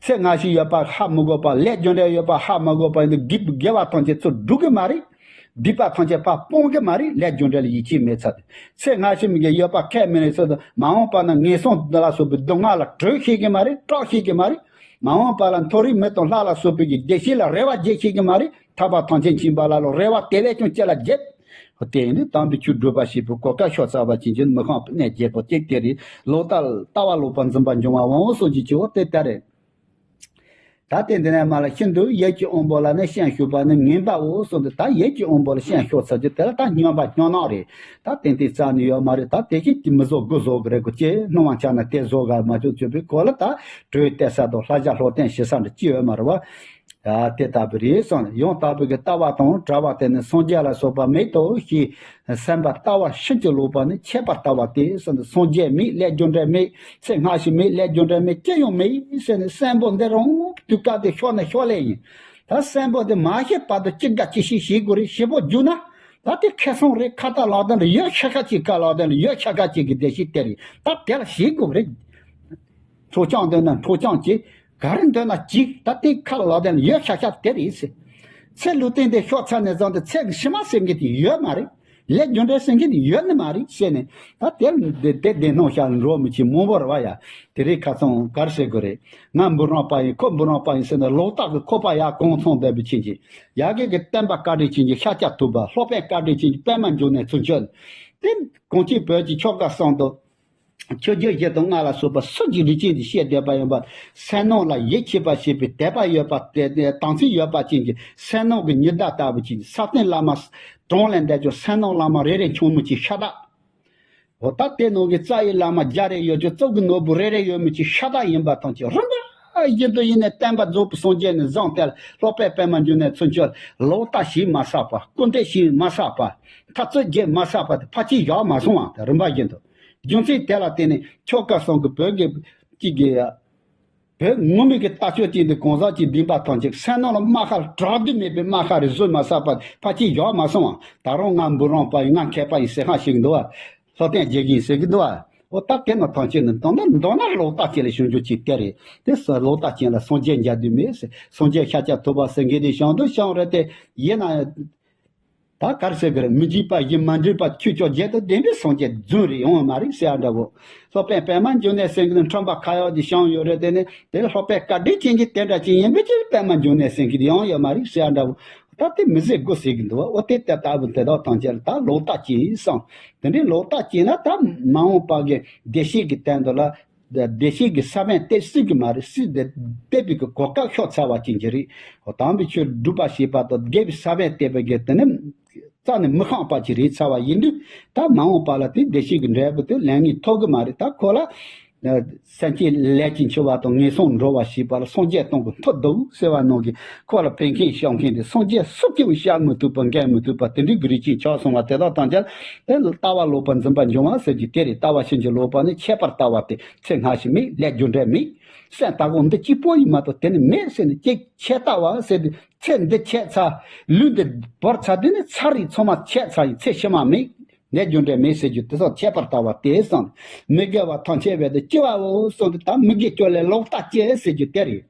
ཚེ་སྔ་ཕྱི་ཡོད་པ་ཧ་མི་གོ་བ། ལས་རྒྱུ་འབྲས་ཡོད་པ་ཧ་མི་གོ་བ་ཡིན་དུས་དགེ་དགེ་བ་ཐམས་ཅད་ཚུར་སྒྲུབ་གི་མ་རེད། སྡིག་པ་ཐམས་ཅད་ཕར་སྤོང་གི་མ་རེད། ལས་རྒྱུ་འབྲས་ལ་ཡིད་ཆེས་མེད་ཚར་དུས། ཚེ་སྔ་ཕྱི་མི་དགེ་ཡོད་པ་ཁས་མི་ལེན་ཚར་དུས། མ་འོངས་པ་ན་ངན་སོང་ལ་སོགས་པའི་སྡུག་བསྔལ་ལ་གྲོས་ཤེས་ཀྱི་མ་རེད། སྐྲག་ཤེས་ཀྱི་མ་རེད། མ་འོངས་པ་ལ་མཐོ་རིས་མི་དང་ལྷ་ལ་སོགས་པའི་གི་བདེ་སྐྱིད་ལ་རེ་བ་རྒྱག་ཤེས་ཀྱི་མ་རེད། ཐར་པ་ཐམས་ཅད་མཁྱེན་པ་ལ་ལོ་རེ་བ་དེ་བས་ཀྱང་ཅི་ལ་བརྒྱབ། དེ་ཡིན་དུས་དམ་པའི་ཆོས་སྒྲུབ་པ་ཞེས་པའི་གོ་སྐབས་ཤོར་ཚར་བ་ཅན་གྱི་མི་ཤོང་གནས་བརྒྱད་པོ་གཅིག་དེ་རེད། ལོག་ལྟ་ལྟ་བ་ལོག་པར་འཛིན་པ་འབྱུང་བ་འོང་སོགས་ཀྱི་ཆེ་བ་དེ་ལྟར་རེད། ད་ལྟའི་འདི་ནས་མ་ལ་ཤིན་ཏུ་ཡིད་ཀྱི་དབང་པོ་ལ་ནི་སྤྱན་ཞུགས་པ་ནི་ངན་པའོ་གསུངས་ཏེ། ད་ཡིད་ཀྱི་དབང་པོ་ལ་སྤྱན་ཞུགས་ཚར་རྒྱུ་དེ་ལ་ད་སྨྱོན་པ་སྨྱོ་ནག་རེད། ད་ཏན་ཏན་རྩ་ནས་ཡོད་མ་རེད། ད་དེ་བཞིན་གྱི་མི་བཟོ་དགུ་བཟོ་གི་རེད་གོ། ཅེས་སྣང་བ་འཆར་ན་དེ་བཟོ་ག་མ་བཅུག་བཅུག་པའི་སྐོར་ལ། ད་གྲོས་གཏད་ས་དང་ལྷ་བྱ་ལྷོ་བསྟན་ཞེ་ས་འདྲ་ཅི་ཡོད་མ་རེད་བ། ད་དེ་ལྟ་བུ་རེད་གསུངས། ཡང་དག་པའི་གི་ལྟ་བ་དང་བྲལ་བ་དེ་ནི་སངས་རྒྱས་ལ་སོགས་པ་མེད་དོ་ཞེས། སེམས་པ་ལྟ་བ་ཕྱིན་ཅི་ལོག་པ་ནི་ཁྱད་པར་ལྟ་བ་སྟེ་ཟེར་ནས། སངས་རྒྱས་མེད། ལས་རྒྱུ་འབྲས་མེད། ཚེ་སྔ་ཕྱི་མེད། ལས་རྒྱུ་འབྲས་མེད། ཅི་ཡང་མེད་ཟེར་ནས། གསོན་པོ་འདི་རང་དུས་སྐབས་དེ་ཤོར་ནས་ཤོར་ལེ་ཡིན། ད་གསོན་པོ་དེ་མ་ཤི་བར་དུ་ཅི་དགའ་ཅི་ཤེས་བྱེད་དགོས་རེད། ཞེ་པོ་རྒྱུགས་ན་ད་དེ་ཁེ་བཟང་རེད། ཁ་ཏ་ལག་དན་རེད། ཡོད་ཤ་ཁ་ཅིག་ཁ་ལག་དན་རེད། ཡོད་ཤ་ཁ་ཅིག་གི་བདེ་སྐྱིད་དེ་རེད། ད་དེ་ལ་བྱེད་དགོས་རེད། འཕྲོག་བཅོམ་འདོད་ན་འཕྲོག་བཅོམ་བྱེད། ག་རེ་འདོད་ན་བྱེད། ད་དེ་ཁ་ལ་ལག་དེ་ལ་ཡོད་ཤག་ཤག་དེ་རེད་ཟེར། ཚེ་ལུས་རྟེན་དེ་ཤོར་ཚར་ནས་བཟུང་སྟེ་ཚེ་གི་ཕྱི་མ་ཟེར་མཁན་དེ་ཡོད་མ་རེད། ལས་རྒྱུ་འབྲས་ཟེར་མཁན་དེ་ཡོད་ནི་མ་རེད་ཟེར་ནས། ད་དེ་ལ་དེ་དེ་བདེན་སྣང་ཤར་འགྲོ་མི་བྱེད་མང་པོ་རེད་བ་ཡ། དེ་རིང་ཁ་སང་ག་རེ་ཟེར་དགོས་རེད། ང་འབུམ་རམས་པ་ཡིན། ཁོ་འབུམ་རམས་པ་ཡིན་ཟེར་ནས་ལོག་ལྟ་གི་ཁོག་པ་ཡར་གང་ཚང་བསྡད་པའི་ཕྱིན་ཅི། ཡ་གི་གི་བསྟན་པ་བཀའ་དྲིན་ཅན་གྱི་ཤཱཀྱ་ཐུབ་པ། སློབ་དཔོན་བཀའ་དྲིན་ཅན་གྱི་པདྨ་འབྱུང་གནས་ཚུན་ཆད། དེ་གངས་ཅན་བོད་ཀྱི་ཆོལ་ཁ་གསུམ་དུ། ཆོས་བརྒྱུད་བཞི་དང་ལྔ་ལ་སོགས་པ་སུ་གྱིས་རིགས་ཅན་གྱིས་བཤད་བསྡད་པ་ཡིན་པ། བསོད་ནམས་ལ་ཡིད་ཆེས་པ་ཞེས་པའི་དད་པ་ཡོད་པ་དེ་དེ་དམ་ཚིག་ཡོད་པ་ཅན་གྱི་བསོད་ནམས་ཀྱི་ཉི་ཟླ་ལྟ་བུ་ཅན་གྱི་ས་སྟེང་བླ་མ་གྲངས་ལས་འདས་ཀྱང་བསོད་ནམས་བླ་མ་རེ་རེ་འཆང་མི་གཅིག་ཤ་སྟག་འོ་ད་དེ་ནང་གི་རྩ་བའི་བླ་མ་བརྒྱ་རེ་ཡོད་ཀྱང་གཙུག་གི་ནོར་བུ་རེ་རེ་ཡོད་མི་གཅིག་ཤ་སྟག་ཡིན་པ་ཐམས་ཅད་རིམ་པ་བཞིན་དུ་ཡིན་ནས། བསྟན་པ་རྫོགས་པའི་སངས་རྒྱས་ནས་བཟུང་སྟེ་སློབ་དཔོན་པདྨ་འབྱུང་གནས་ཚུན་ཆད་ལོག་ལྟ་བྱས་མ་བསགས་པ། སྐུར་འདེབས་བྱས་མ་བསགས་པ། འཐབ་རྩོད་བྱས་མ་བསགས་པ་དེ་ཕར་ཕྱིན་བཞག་མ་སོང་བ་དེ་རིམ་པ་བཞིན་དུ། རྒྱུ་མཚན་དེ་ལ་བརྟེན་ནས་ཆོལ་ཁ་གསུམ་གྱི་བོད་ཀྱི་གཅིག་གི་བོད་ངོ་མ་གི་ལྟ་སྤྱོད་ཅན་དེ་གང་ཟག་གཅིག་བདེན་པ་ཐམས་ཅད་བསོད་ནམས་ལ་རྨ་ཁ་དྲག་དུས་མེད་པའི་རྨ་ཁ་རེ་བཟོས་མ་བསགས་པ་ཕར་ཕྱིན་བཞག་མ་སོང་བ། ད་རུང་ང་འབུམ་རམས་པ་ཡིན། ང་མཁས་པ་ཡིན་ཟེར་ཧང་ཞིག་འདུག་བ། ལྷོ་བསྟན་རྒྱལ་ཡིན་ཟེར་གི་འདུག་བ། འོ་ད་དེ་ནི་ཐམས་ཅད་ནི་མདོར་ན་མདོར་ན་ལོག་ལྟ་ཅན་ལ་ཞུགས་རྒྱུ་ཅིག་དེ་རེད། དེ་སོགས་ལོག་ལྟ་ཅན་ལ་སངས་རྒྱས་མཇལ་དུས་མེད་ཟེར། སངས་རྒྱས་ཤཱཀྱ་ཐུབ་པ་ཟེར་མཁན་དེ་བྱང་དུ་བྱང་རེད་དེ། ཡིན་ན་ད་ག་རེ་ཟེར་གི་རེད། མི་འཇིགས་པ་བཞི་མ་འདྲེས་པ་ཆོས་བཅོ་བརྒྱད་དང་ལྡན་པའི་སངས་རྒྱས་རྫུན་རེད། ཡོང་བ་མ་རེད་ཟེར་ཡ་འདྲ་བོ། སློབ་དཔོན་པདྨ་འབྱུང་གནས་ཟེར་མཁན་ནི་ཁྲོན་པ་ཁ་ཡོག་ཅིག་བྱང་ཡོད་རེད། དེ་ནི་དེ་ལ་སློབ་དཔོན་བཀའ་དྲིན་ཅན་གྱི་དེ་འདྲ་ཅིག་ཡིན་པའི་ཕྱིར་པདྨ་འབྱུང་གནས་ཟེར་མཁན་དེ་ཡང་ཡོད་མ་རེད་ཟེར་ཡ་འདྲ་བོ། ད་དེ་མི་ཟེར་དགོས་ཟེར་གྱི་འདུག་བ། འོ་དེ་ལྟ་བུ་དེ་དག་ཐམས་ཅད་ལ་ད་ལོག་ལྟ་ཅན་བསམ། དེ་འདྲའི་ལོག་ལྟ་ཅན་ལ་ད་མ་འོངས་པ་གི་བདེ་སྐྱིད་ཀྱི་དོན་དུ་ལ། བདེ་སྐྱིད་ཀྱི་ས་བོན་གཏད་སྲིད་ཀྱི་མ་རེད། སྲིད་དེ་གཏད་པའི་གི་གོ་སྐབས་ཤོར་ཚར་བ་ཅན་གྱི་རེད། འོ་དམ་པའི་ཆོས་སྒྲུབ་པ་བྱེད་པ་དང་དགེ་བའི་ས་བོན་གཏད་པའི་གི་དེ་ནི་རྩ་ནས་མི་ཤོང་བ་ཅིག་རེད་ཚར་བ་ཡིན་དུས། ད་མ་འོངས་པ་ལ་དེ་བདེ་སྐྱིད་ཀྱི་འབྲས་བུ་དེ་ལེན་ངེས་ཐོབ་གི་མ་རེད། ད་ཁོ་ལ། སེམས་ཅན་ལས་ཀྱི་འཆི་བ་དང་ངན་སོང་འགྲོ་བ་ཞེས་པ་ལ་སངས་རྒྱས་སྟོང་གི་མཐུ་འདུག་ཟེར་བ་ནང་གི་ཁོ་ལ་ཕན་མཁན་བྱ་མཁན་དེ་སངས་རྒྱས་སུ་སྐྱེ་བོ་བྱ་མི་ཐུབ་པ་འགལ་མི་ཐུབ་པ་དེ་འདྲའི་གི་རིགས་ཅན་ཆགས་སོང་བ་དེ་དག་ཐམས་ཅད་དེ་ལ་ལྟ་བ་ལོག་པར་འཛིན་པ་འབྱུང་བ་ཟེར་རྒྱུ་དེ་རེད། ལྟ་བ་ཕྱིན་ཅི་ལོག་པ་ནི་ཁྱད་པར་ལྟ་བ་སྟེ། ཚེ་སྔ་ཕྱི་མེད། ལས་རྒྱུ་འབྲས་མེད། སེམས་ལྟ་སྒོམ་འདི་གཅིག་པོ་ཡིན་མ་གཏོགས་དེ་ནི་མེད་ཟེར་ནས་ཅིག་ཆད་ལྟ་བ་ཟེར་ཏེ། ཚེ་འདི་ཆད་ཚར། ལུས་འདི་བོར་ཚར་དུས་ནི་ཚར་རེད། ཚང་མ་ཆད་ཚར་ཡིན། ཚེ་ཕྱི་མ་མེད། ལས་རྒྱུ་འབྲས་མེད་ཟེར་རྒྱུ་དེ་སོགས་ཁྱད་པར་ལྟ་བ་སྟེ་བསམ། མི་དགེ་བ་ཐམས་ཅད་བས་ཏེ་ལྕི་བའོ་གསུངས་ཏེ། ད་མི་དགེ་བཅུ་ལས་ལོག་ལྟ་སྐྱེ་ཟེར་རྒྱུ་དེ་རེད།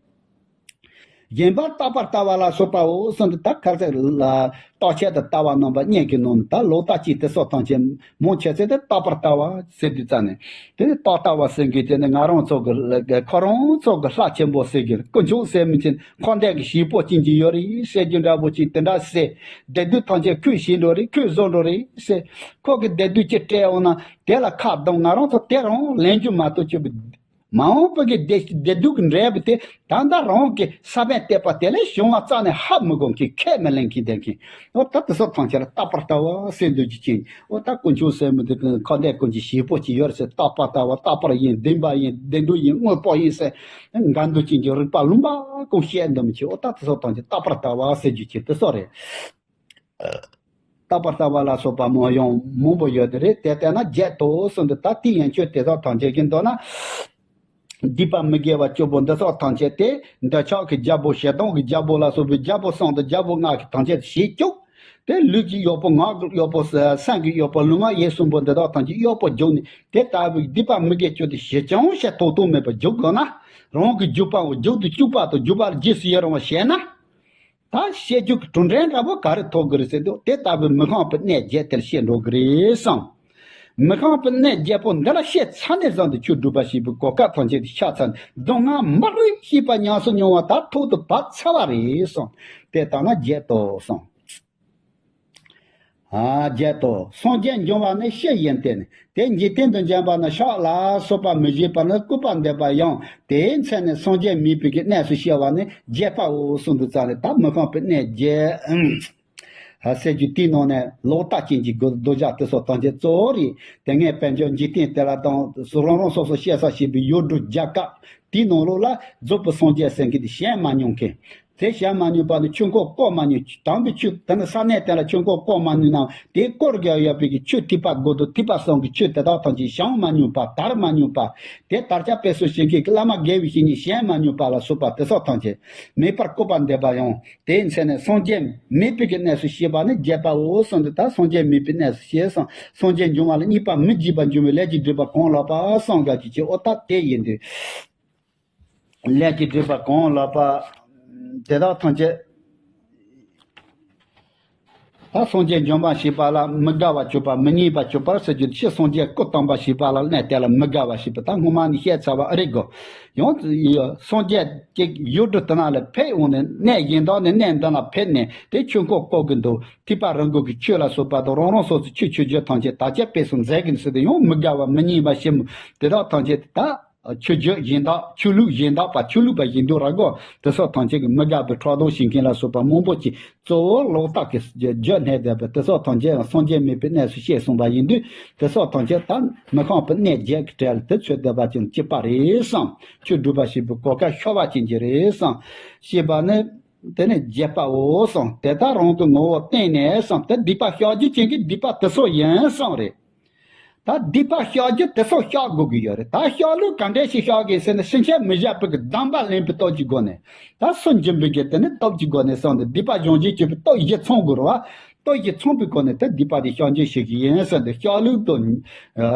གཞན་པ་རྟག་པར་ལྟ་བ་ལ་སོགས་པའོ་གསུངས་ཏེ། ད་ག་རེ་ཟེར་ལ། རྟག་ཆད་དུ་ལྟ་བ་རྣམ་པ་གཉིས་ཀྱི་ནང་ནས་ད་ལོག་ལྟ་སྐྱེ་དེ་སོགས་ཐམས་ཅད་མང་ཆེ་ཚེ་དེ་རྟག་པར་ལྟ་བ་ཟེར་དུས་ཙམ་ནས། དེ་ནི་རྟག་ལྟ་བ་ཟེར་མཁན་དེ་ནི་ང་རང་ཚོ་གི་ཁོ་རང་ཚོ་གི་ལྷ་ཆེན་པོ་ཟེར་གི་དཀོན་མཆོག་ཟེར་མི་ཅན་འཁོར་འདས་ཀྱི་བྱེད་པོ་ཅན་གྱི་ཡོད་རེད་ཟེར་རྒྱུ་འདྲ་པོ་ཅིག་དེ་འདྲ་ཟེར། བདེ་སྡུག་ཐམས་ཅད་ཁོས་བྱས་འགྲོ་རེད། ཁོས་བཟོ་འགྲོ་རེད་ཟེར། ཁོ་གི་བདེ་སྡུག་ཅིག་སྤྲད་འོང་ན་དེ་ལ་ཁ་གདངས། ང་རང་ཚོ་དེ་རང་ལེན་རྒྱུ་མ་གཏོགས་ཅིག་མ་འོངས་པ་གི་བདེ་བདེ་སྡུག་གི་འབྲས་བུ་དེ་ད་ལྟ་རང་གི་ས་བོན་གཏད་པ་དེ་ལས་བྱུང་བ་རྩ་ནས་ཧ་མི་གོ་མཁན། ཁས་མི་ལེན་མཁན་བསྡད་མཁན། འོ་ད་དེ་སོགས་ཐམས་ཅད་ལ་རྟག་པར་ལྟ་བ་ཟེར་འདོད་ཀྱི་ཅན། འོ་ད་དཀོན་མཆོག་ཟེར་མི་དེ་ཁ་འདས་ཀུན་གྱི་བྱེད་པོ་ཅིག་ཡོད་ཟེར། རྟག་པར་ལྟ་བ། རྟག་པར་ཡིན། བདེན་པ་ཡིན། བདེན་གྲུབ་ཡིན། དངོས་པོ་ཡིན་ཟེར། འགལ་འདུ་ཅན་གྱི་རིགས་པ་ལུང་པ་ཀུན་བཤད་འདོད་མི་ཆེ། འོ་ད་དེ་སོགས་ཐམས་ཅད་རྟག་པར་ལྟ་བ་ཟེར་རྒྱུ་ཅན་དེ་སོགས་རེད། རྟག་པར་ལྟ་བ་ལ་སོགས་པ་མང་ཡང་མང་པོ་ཡོད་དེ་རེད། དེ་ལྟས་ན་བརྒྱད་དོ་གསུངས་ཏེ། ད་དེ་ཡན་ཆོད་དེ་སོགས་ཐམས་ཅད་ཀྱི་མདོར་ན། སྡིག་པ་མི་དགེ་བ་བཅུ་པོ་འདི་སོགས་ཐམས་ཅད་དེ། འདོད་ཆགས་ཀྱི་རྒྱལ་པོ་ཞེ་སྡང་གི་རྒྱལ་པོ་ལ་སོགས་པའི་རྒྱལ་པོ་གསུམ་དང་རྒྱལ་པོ་ལྔ་གིས་ཐམས་ཅད་བྱེད་བཅུག་དེ་ལུས་ཀྱི་གཡོག་པོ། ངག་གི་གཡོག་པོ། སེམས་ཀྱི་གཡོག་པོ། ལུས་ངག་ཡིད་གསུམ་པོ་འདི་དག་ཐམས་ཅད་གཡོག་པོ་རྒྱུགས་ནས། དེ་ལྟ་བུའི་སྡིག་པ་མི་དགེ་བཅུ་དེ་ཞི་ཅང་ཞེས་ཐོག་ཐོག་མེད་པར་རྒྱུག་དགོས་ན། རང་གི་རྒྱུག་པའོ། རྒྱུག་ཏུ་བཅུག་པ་དང་རྒྱུག་པ་ལ་རྗེས་སུ་ཡི་རང་བ་བྱས་ན། ད་བཤད་རྒྱུ་གི་གྲུབ་འབྲས་འདྲ་པོ་ག་རེ་ཐོབ་དགོས་རེད་ཟེར་དུས། དེ་ལྟ་བུའི་མི་ཤངས་པའི་གནས་བརྒྱད་དེ་ལ་བཤད་འགྲོ་གི་རེད་བསམ། མི་ཤངས་པའི་གནས་བརྒྱད་པོ་འདི་ལ་བཤད་ཚར་ནས་བཟུང་སྟེ་ཆོས་སྒྲུབ་པ་བྱེད་པའི་གོ་སྐབས་ཐམས་ཅད་དེ་ཤར་ཚར་ནས། སྡུག་བསྔལ་མ་རིག་ཤེས་པ་ཉམས་སུ་མྱོང་བ་དག་ཐོག་ཏུ་བབས་ཚར་བ་རེད་བསམ། དེ་ལྟ་ན་བརྒྱད་དོ་བསམ། ཨ། བརྒྱད་དོ། སངས་རྒྱས་འབྱུང་བ་ནི་ཕྱི་ཡིན་ཏེ། དེ་འཇིག་རྟེན་དུ་འབྱོན་པ་ན་ཕྱག་ལ་སོགས་པ་མི་བྱེད་པར་ནི་སྐུར་པ་འདེབས་པ་ཡང་དེའི་མཚན་ནི་སངས་རྒྱས་མིན་པའི་གི་གནས་སུ་བཤད་པ་ནི་བརྒྱད་པའོ་གསུངས་འདུག་ཙང་ནས། ད་མི་ཤངས་པའི་གནས་བརྒྱད་ཟེར་རྒྱུ་དེའི་ནང་ནས་ལོག་ལྟ་ཅན་གྱི་དགོས་འདོད་བྱ་དེ་སོགས་ཐམས་ཅད་གཙོ་བོ་རེད། དེ་སྔའི་དཔལ་འབྱོར་འཇིག་རྟེན་དེ་ལ་དང་། རང་རང་སོ་སོ་བཤད་ས་བྱེད་པའི་ཡུལ་གྲུ་རྒྱལ་ཁབ་དེའི་ནང་ལོགས་ལ་རྫོགས་པའི་སངས་རྒྱས་ཟེར་མཁན་དེ་བྱོན་མ་མྱོང་མཁན། དེ་བྱོན་མ་མྱོང་པ་ནི་ཆོས་འཁོར་བསྐོར་མ་མྱོང་། དམ་པའི་ཆོས་དེ་ནི་ས་གནས་དེ་ལ་ཆོས་འཁོར་བསྐོར་མ་མྱོང་ནའང་། དེ་བསྐོར་དགོས་ཡོད་པའི་གི་ཆོས་ཐེག་པ་དགོས་འདོད་ཐེག་པ་གསུམ་གྱི་ཆོས་དེ་དག་ཐམས་ཅད་བྱང་མ་མྱོང་པ། དར་མ་མྱོང་པ། དེ་དར་ཁྱབ་སྤེལ་གསུམ་བྱེད་མཁན་གྱི་བླ་མ་དགེ་བའི་བཤེས་གཉེན་བྱོན་མ་མྱོང་པ་ལ་སོགས་པ་དེ་སོགས་ཐམས་ཅད་མེད་པར་སྐུར་པ་འདེབས་པ་ཡང་དེའི་མཚན་ནི་སངས་རྒྱས་མེད་པའི་གི་གནས་སུ་བཤད་པ་ནི་བརྒྱད་པའོ་གསུངས་ཏེ། ད་སངས་རྒྱས་མེད་པའི་གནས་སུ་བཤད་གསུངས། སངས་རྒྱས་འབྱུང་བ་ལ་གཉིས་པ་མི་བགྱིས་པར་འབྱུང་བའི་ལས་ཀྱི་སྒྲིབ་པ་གང་ལགས་པ་བསམ་དགའ་གྱིས་ཀྱི། འོ་ད་དེ་ཡིན་དུས། ལས་ཀྱི་སྒྲིབ་པ་གང་ལགས་པ་དེ་དག་ཐམས་ཅད། ད་སངས་རྒྱས་འབྱུང་བ་བྱེད་པ་ལ་མི་དགའ་བ་བཅུ་པ། མི་སྙན་པ་བཅུ་པ་ཟེར་རྒྱུ་ཕྱི་སངས་རྒྱས་སྐུ་བལྟམས་པ་བྱེད་པ་ལ་གནས་དེ་ལ་མི་དགའ་བ་བཅུ་པ། ད་སྔོན་མ་ནས་བཤད་ཚར་བ་རེད་གོ། ཡང་སངས་རྒྱས་ཀྱི་ཡུལ་གྲུ་དེ་ན་ལ་ཕེབས་འོང་ནས། གནས་གཞན་དག་ནས་གནས་འདི་ན་ཕེབས་ནས་དེ་ཆོས་འཁོར་བསྐོར་གྱི་འདུག་ཐེག་པ་རིམ་བགོ་གི་ཆོས་ལ་སོགས་པ་དང་། རང་རང་སོ་སོའི་ཆོས་ཆོས་བརྒྱུད་ཐམས་ཅད་དར་ཁྱབ་སྤེལ་གསུམ་མཛད་ཀྱི་འདུག་ཟེར་ཏེ། ཡང་མི་དགའ་བ་མི་སྙན་པ་བཅུ་པོ་དེ་དག་ཐམས་ཅད་ད། ཆོས་བརྒྱུད་གཞན་དག་ཆོས་ལུགས་གཞན་དག་པ། ཆོས་ལུགས་པ་ཡིན་དུས་ར་གོ། དེ་སོགས་ཐམས་ཅད་ཀྱི་མི་དགའ་བའི་ཕྲག་དོག་བྱེད་མཁན་ལ་སོགས་པ་མང་པོ་ཅིག་གཙོ་བོ་ལོག་ལྟ་གི་རྒྱུ་རྒྱུ་སྣེ་བསྡད་པས། དེ་སོགས་ཐམས་ཅད་སངས་རྒྱས་མེད་པའི་གནས་སུ་བཤད་གསུངས་པ་ཡིན་དུས། དེ་སོགས་ཐམས་ཅད་ད་མི་ཤངས་པའི་གནས་བརྒྱད་ཀྱི་གྲས་ལ་དེ་ཚུད་བསྡད་པ་ཅན་གཅིག་པ་རེད་བསམ། ཆོས་སྒྲུབ་པ་བྱེད་པའི་གོ་སྐབས་ཤོར་བ་ཅན་གྱི་རེད་བསམ། ཞེས་པ་ནི་དེ་ནི་བརྒྱད་པའོ་བསམ། དེ་ལྟར་རང་གི་ངོ་བོ་བསྟན་ནས་བསམ། དེ་སྡིག་པ་བཤགས་རྒྱུ་ཅན་གྱི་སྡིག་པ་དེ་སོགས་ཡིན་བསམ་རེད། ད་སྡིག་པ་བཤགས་རྒྱུ་དེ་སོགས་བཤགས་དགོས་ཀྱི་ཡོད་རེད། ད་བཤགས་ལུགས་ག་འདྲ་ཞིག་བཤགས་དགོས་ཟེར་ན། ཕྱིན་ཆད་མི་བྱ་བའི་གི་སྡོམ་པ་ལེན་པའི་སྟོབས་ཀྱི་སྒོ་ནས། ད་སུན་འབྱིན་པའི་གི་དེ་ནི་སྟོབས་ཀྱི་སྒོ་ནས་བསམ་སྟེ། སྡིག་པ་སྦྱང་བྱེད་ཀྱི་སྟོབས་བཞི་ཚང་དགོས་རེད་བ། སྟོབས་བཞི་ཚང་བའི་སྒོ་ནས་དེ་སྡིག་པ་དེ་བཤགས་འཇུག་བྱེད་ཀྱི་ཡིན་ཟེར་ཏེ། བཤགས་ལུགས་དང་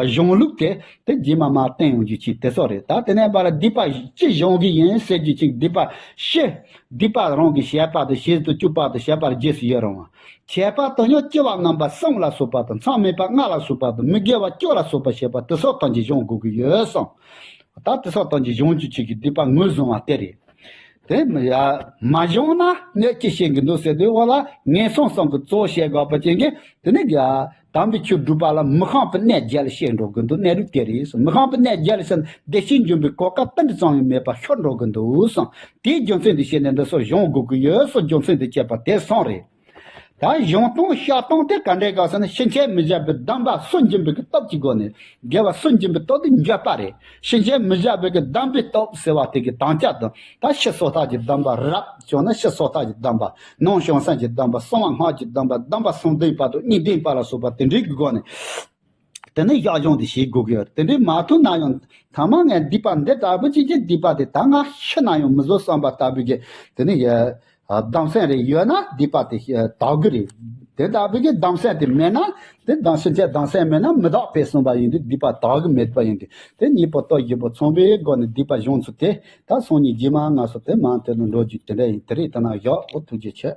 སྦྱང་ལུགས་དེ་དེ་རྗེས་མ་མར་བསྟན་ཡོང་རྒྱུ་ཅིག་དེ་སོགས་རེད། ད་དེ་ནས་པ་ལ་སྡིག་པ་ཅི་སྦྱང་གི་ཡིན་ཟེར་རྒྱུ་ཅིག་སྡིག་པ་བཞི། སྡིག་པ་རང་གི་བྱས་པ་དང་། བྱེད་དུ་བཅུག་པ་དང་། བྱས་པ་ལ་རྗེས་སུ་ཡི་རང་བ། བྱས་པ་དང་ཡང་སྐྱེ་བ་རྣམ་པ་གསུམ་ལ་སོགས་པ་དང་། མཚམས་མེད་པ་ལྔ་ལ་སོགས་པ་དང་། མི་དགེ་བ་བཅུ་ལ་སོགས་པ་བྱས་པ་དེ་སོགས་ཐམས་ཅད་སྦྱང་དགོས་ཀྱི་ཡོད་གསུངས། ད་དེ་སོགས་ཐམས་ཅད་སྦྱང་རྒྱུ་ཅིག་གི་སྡིག་པ་ངོས་བཟུང་བ་དེ་རེད། དེ་མ་ཡ་མ་སྦྱངས་ན་གནོད་ཅི་བྱེད་ཀྱི་འདུག་ཟེར་དུས། འོ་ལ་ངན་སོང་གསུམ་གྱི་གཙོ་བོ་བཤད་དགོས་པ་ཅན་གྱི་དེ་ནི་ཡ། དམ་པའི་ཆོས་སྒྲུབ་པ་ལ་མི་ཤངས་པའི་གནས་བརྒྱད་ལ་བཤད་འགྲོ་གི་འདུག་གནས་ལུགས་དེ་རེད་གསུངས། མི་ཤངས་པའི་གནས་བརྒྱད་ལ་བཤད་ན་བདེ་སྐྱིད་འབྱུང་བའི་གོ་སྐབས་དེ་འདྲ་ཙམ་ཡང་མེད་པར་ཤོར་འགྲོ་གི་འདུག་གསུངས། དེའི་རྒྱུ་མཚན་དེ་བཤད་ནས་འདི་སོགས་སྦྱང་དགོས་ཀྱི་ཡོད་གསུངས། རྒྱུ་མཚན་དེ་བཤད་པ་དེ་གསུངས་རེད། ད་སྦྱང་སྟངས་བཤགས་སྟངས་དེ་ག་འདྲས་ག་ཟེར་ན། ཕྱིན་ཆད་མི་བྱ་བའི་སྡོམ་པ་སུན་འབྱིན་པའི་གི་སྟོབས་ཀྱི་སྒོ་ནས། དགེ་བ་སུན་འབྱིན་པའི་སྟོབས་དེ་འགྱོད་པ་རེད། ཕྱིན་ཆད་མི་བྱ་བའི་གི་སྡོམ་པའི་སྟོབས་ཟེར་བ་དེ་གི་དམ་བཅའ་དང་། ད་ཕྱི་སོ་ཐར་གྱི་སྡོམ་པ། རབ་བྱུང་ན་ཕྱི་སོ་ཐར་གྱི་སྡོམ་པ། ནང་བྱང་སེམས་ཀྱི་སྡོམ་པ། གསང་བ་སྔགས་ཀྱི་སྡོམ་པ། སྡོམ་པ་གསུམ་ལྡན་པ་དང་གཉིས་ལྡན་པ་ལ་སོགས་པ་དེ་འདྲའི་གི་སྒོ་ནས། དེ་ནས་བཤགས་སྦྱང་དེ་བྱེད་དགོས་ཀྱི་ཡོད། དེ་འདྲའི་མ་ཐུབ་ན་ཡང་། ཐ་མ་ངས་སྡིག་པ་འདི་ལྟ་བུ་ཅིག་གི་སྡིག་པ་དེ་ད་ང་ཤི་ན་ཡང་མི་བཟོད་བསམ་པ་ལྟ་བུ་གི་དེ་ནས་ཡ། ཨ། སྡོམ་སེམས་རེ་ཡོད་ན་སྡིག་པ་དེ་དག་གི་རེད། དེ་ལྟ་བུ་གི་སྡོམ་སེམས་དེ་མེད་ན། དེ་སྡོམ་ཕྱིན་ཆད་སྡོམ་སེམས་མེད་ན་མི་དག་པས་གསུངས་པ་ཡིན་དུས། སྡིག་པ་དག་གི་མེད་པ་ཡིན་དུས། དེ་གཉིས་པོ་སྟོབས་བཞི་པོ་ཚང་བའི་སྒོ་ནས་སྡིག་པ་སྦྱོང་ཚུལ་དེ། ད་སང་ཉིན་རྗེས་མ་ང་ཚོ་དེ་མང་དེ་ལ་འགྲོ་རྒྱུ་དེ་འདྲ་ཡིན། དེ་རིང་ད་ན་བཞག་འོ། ཐུགས་རྗེ་ཆེ།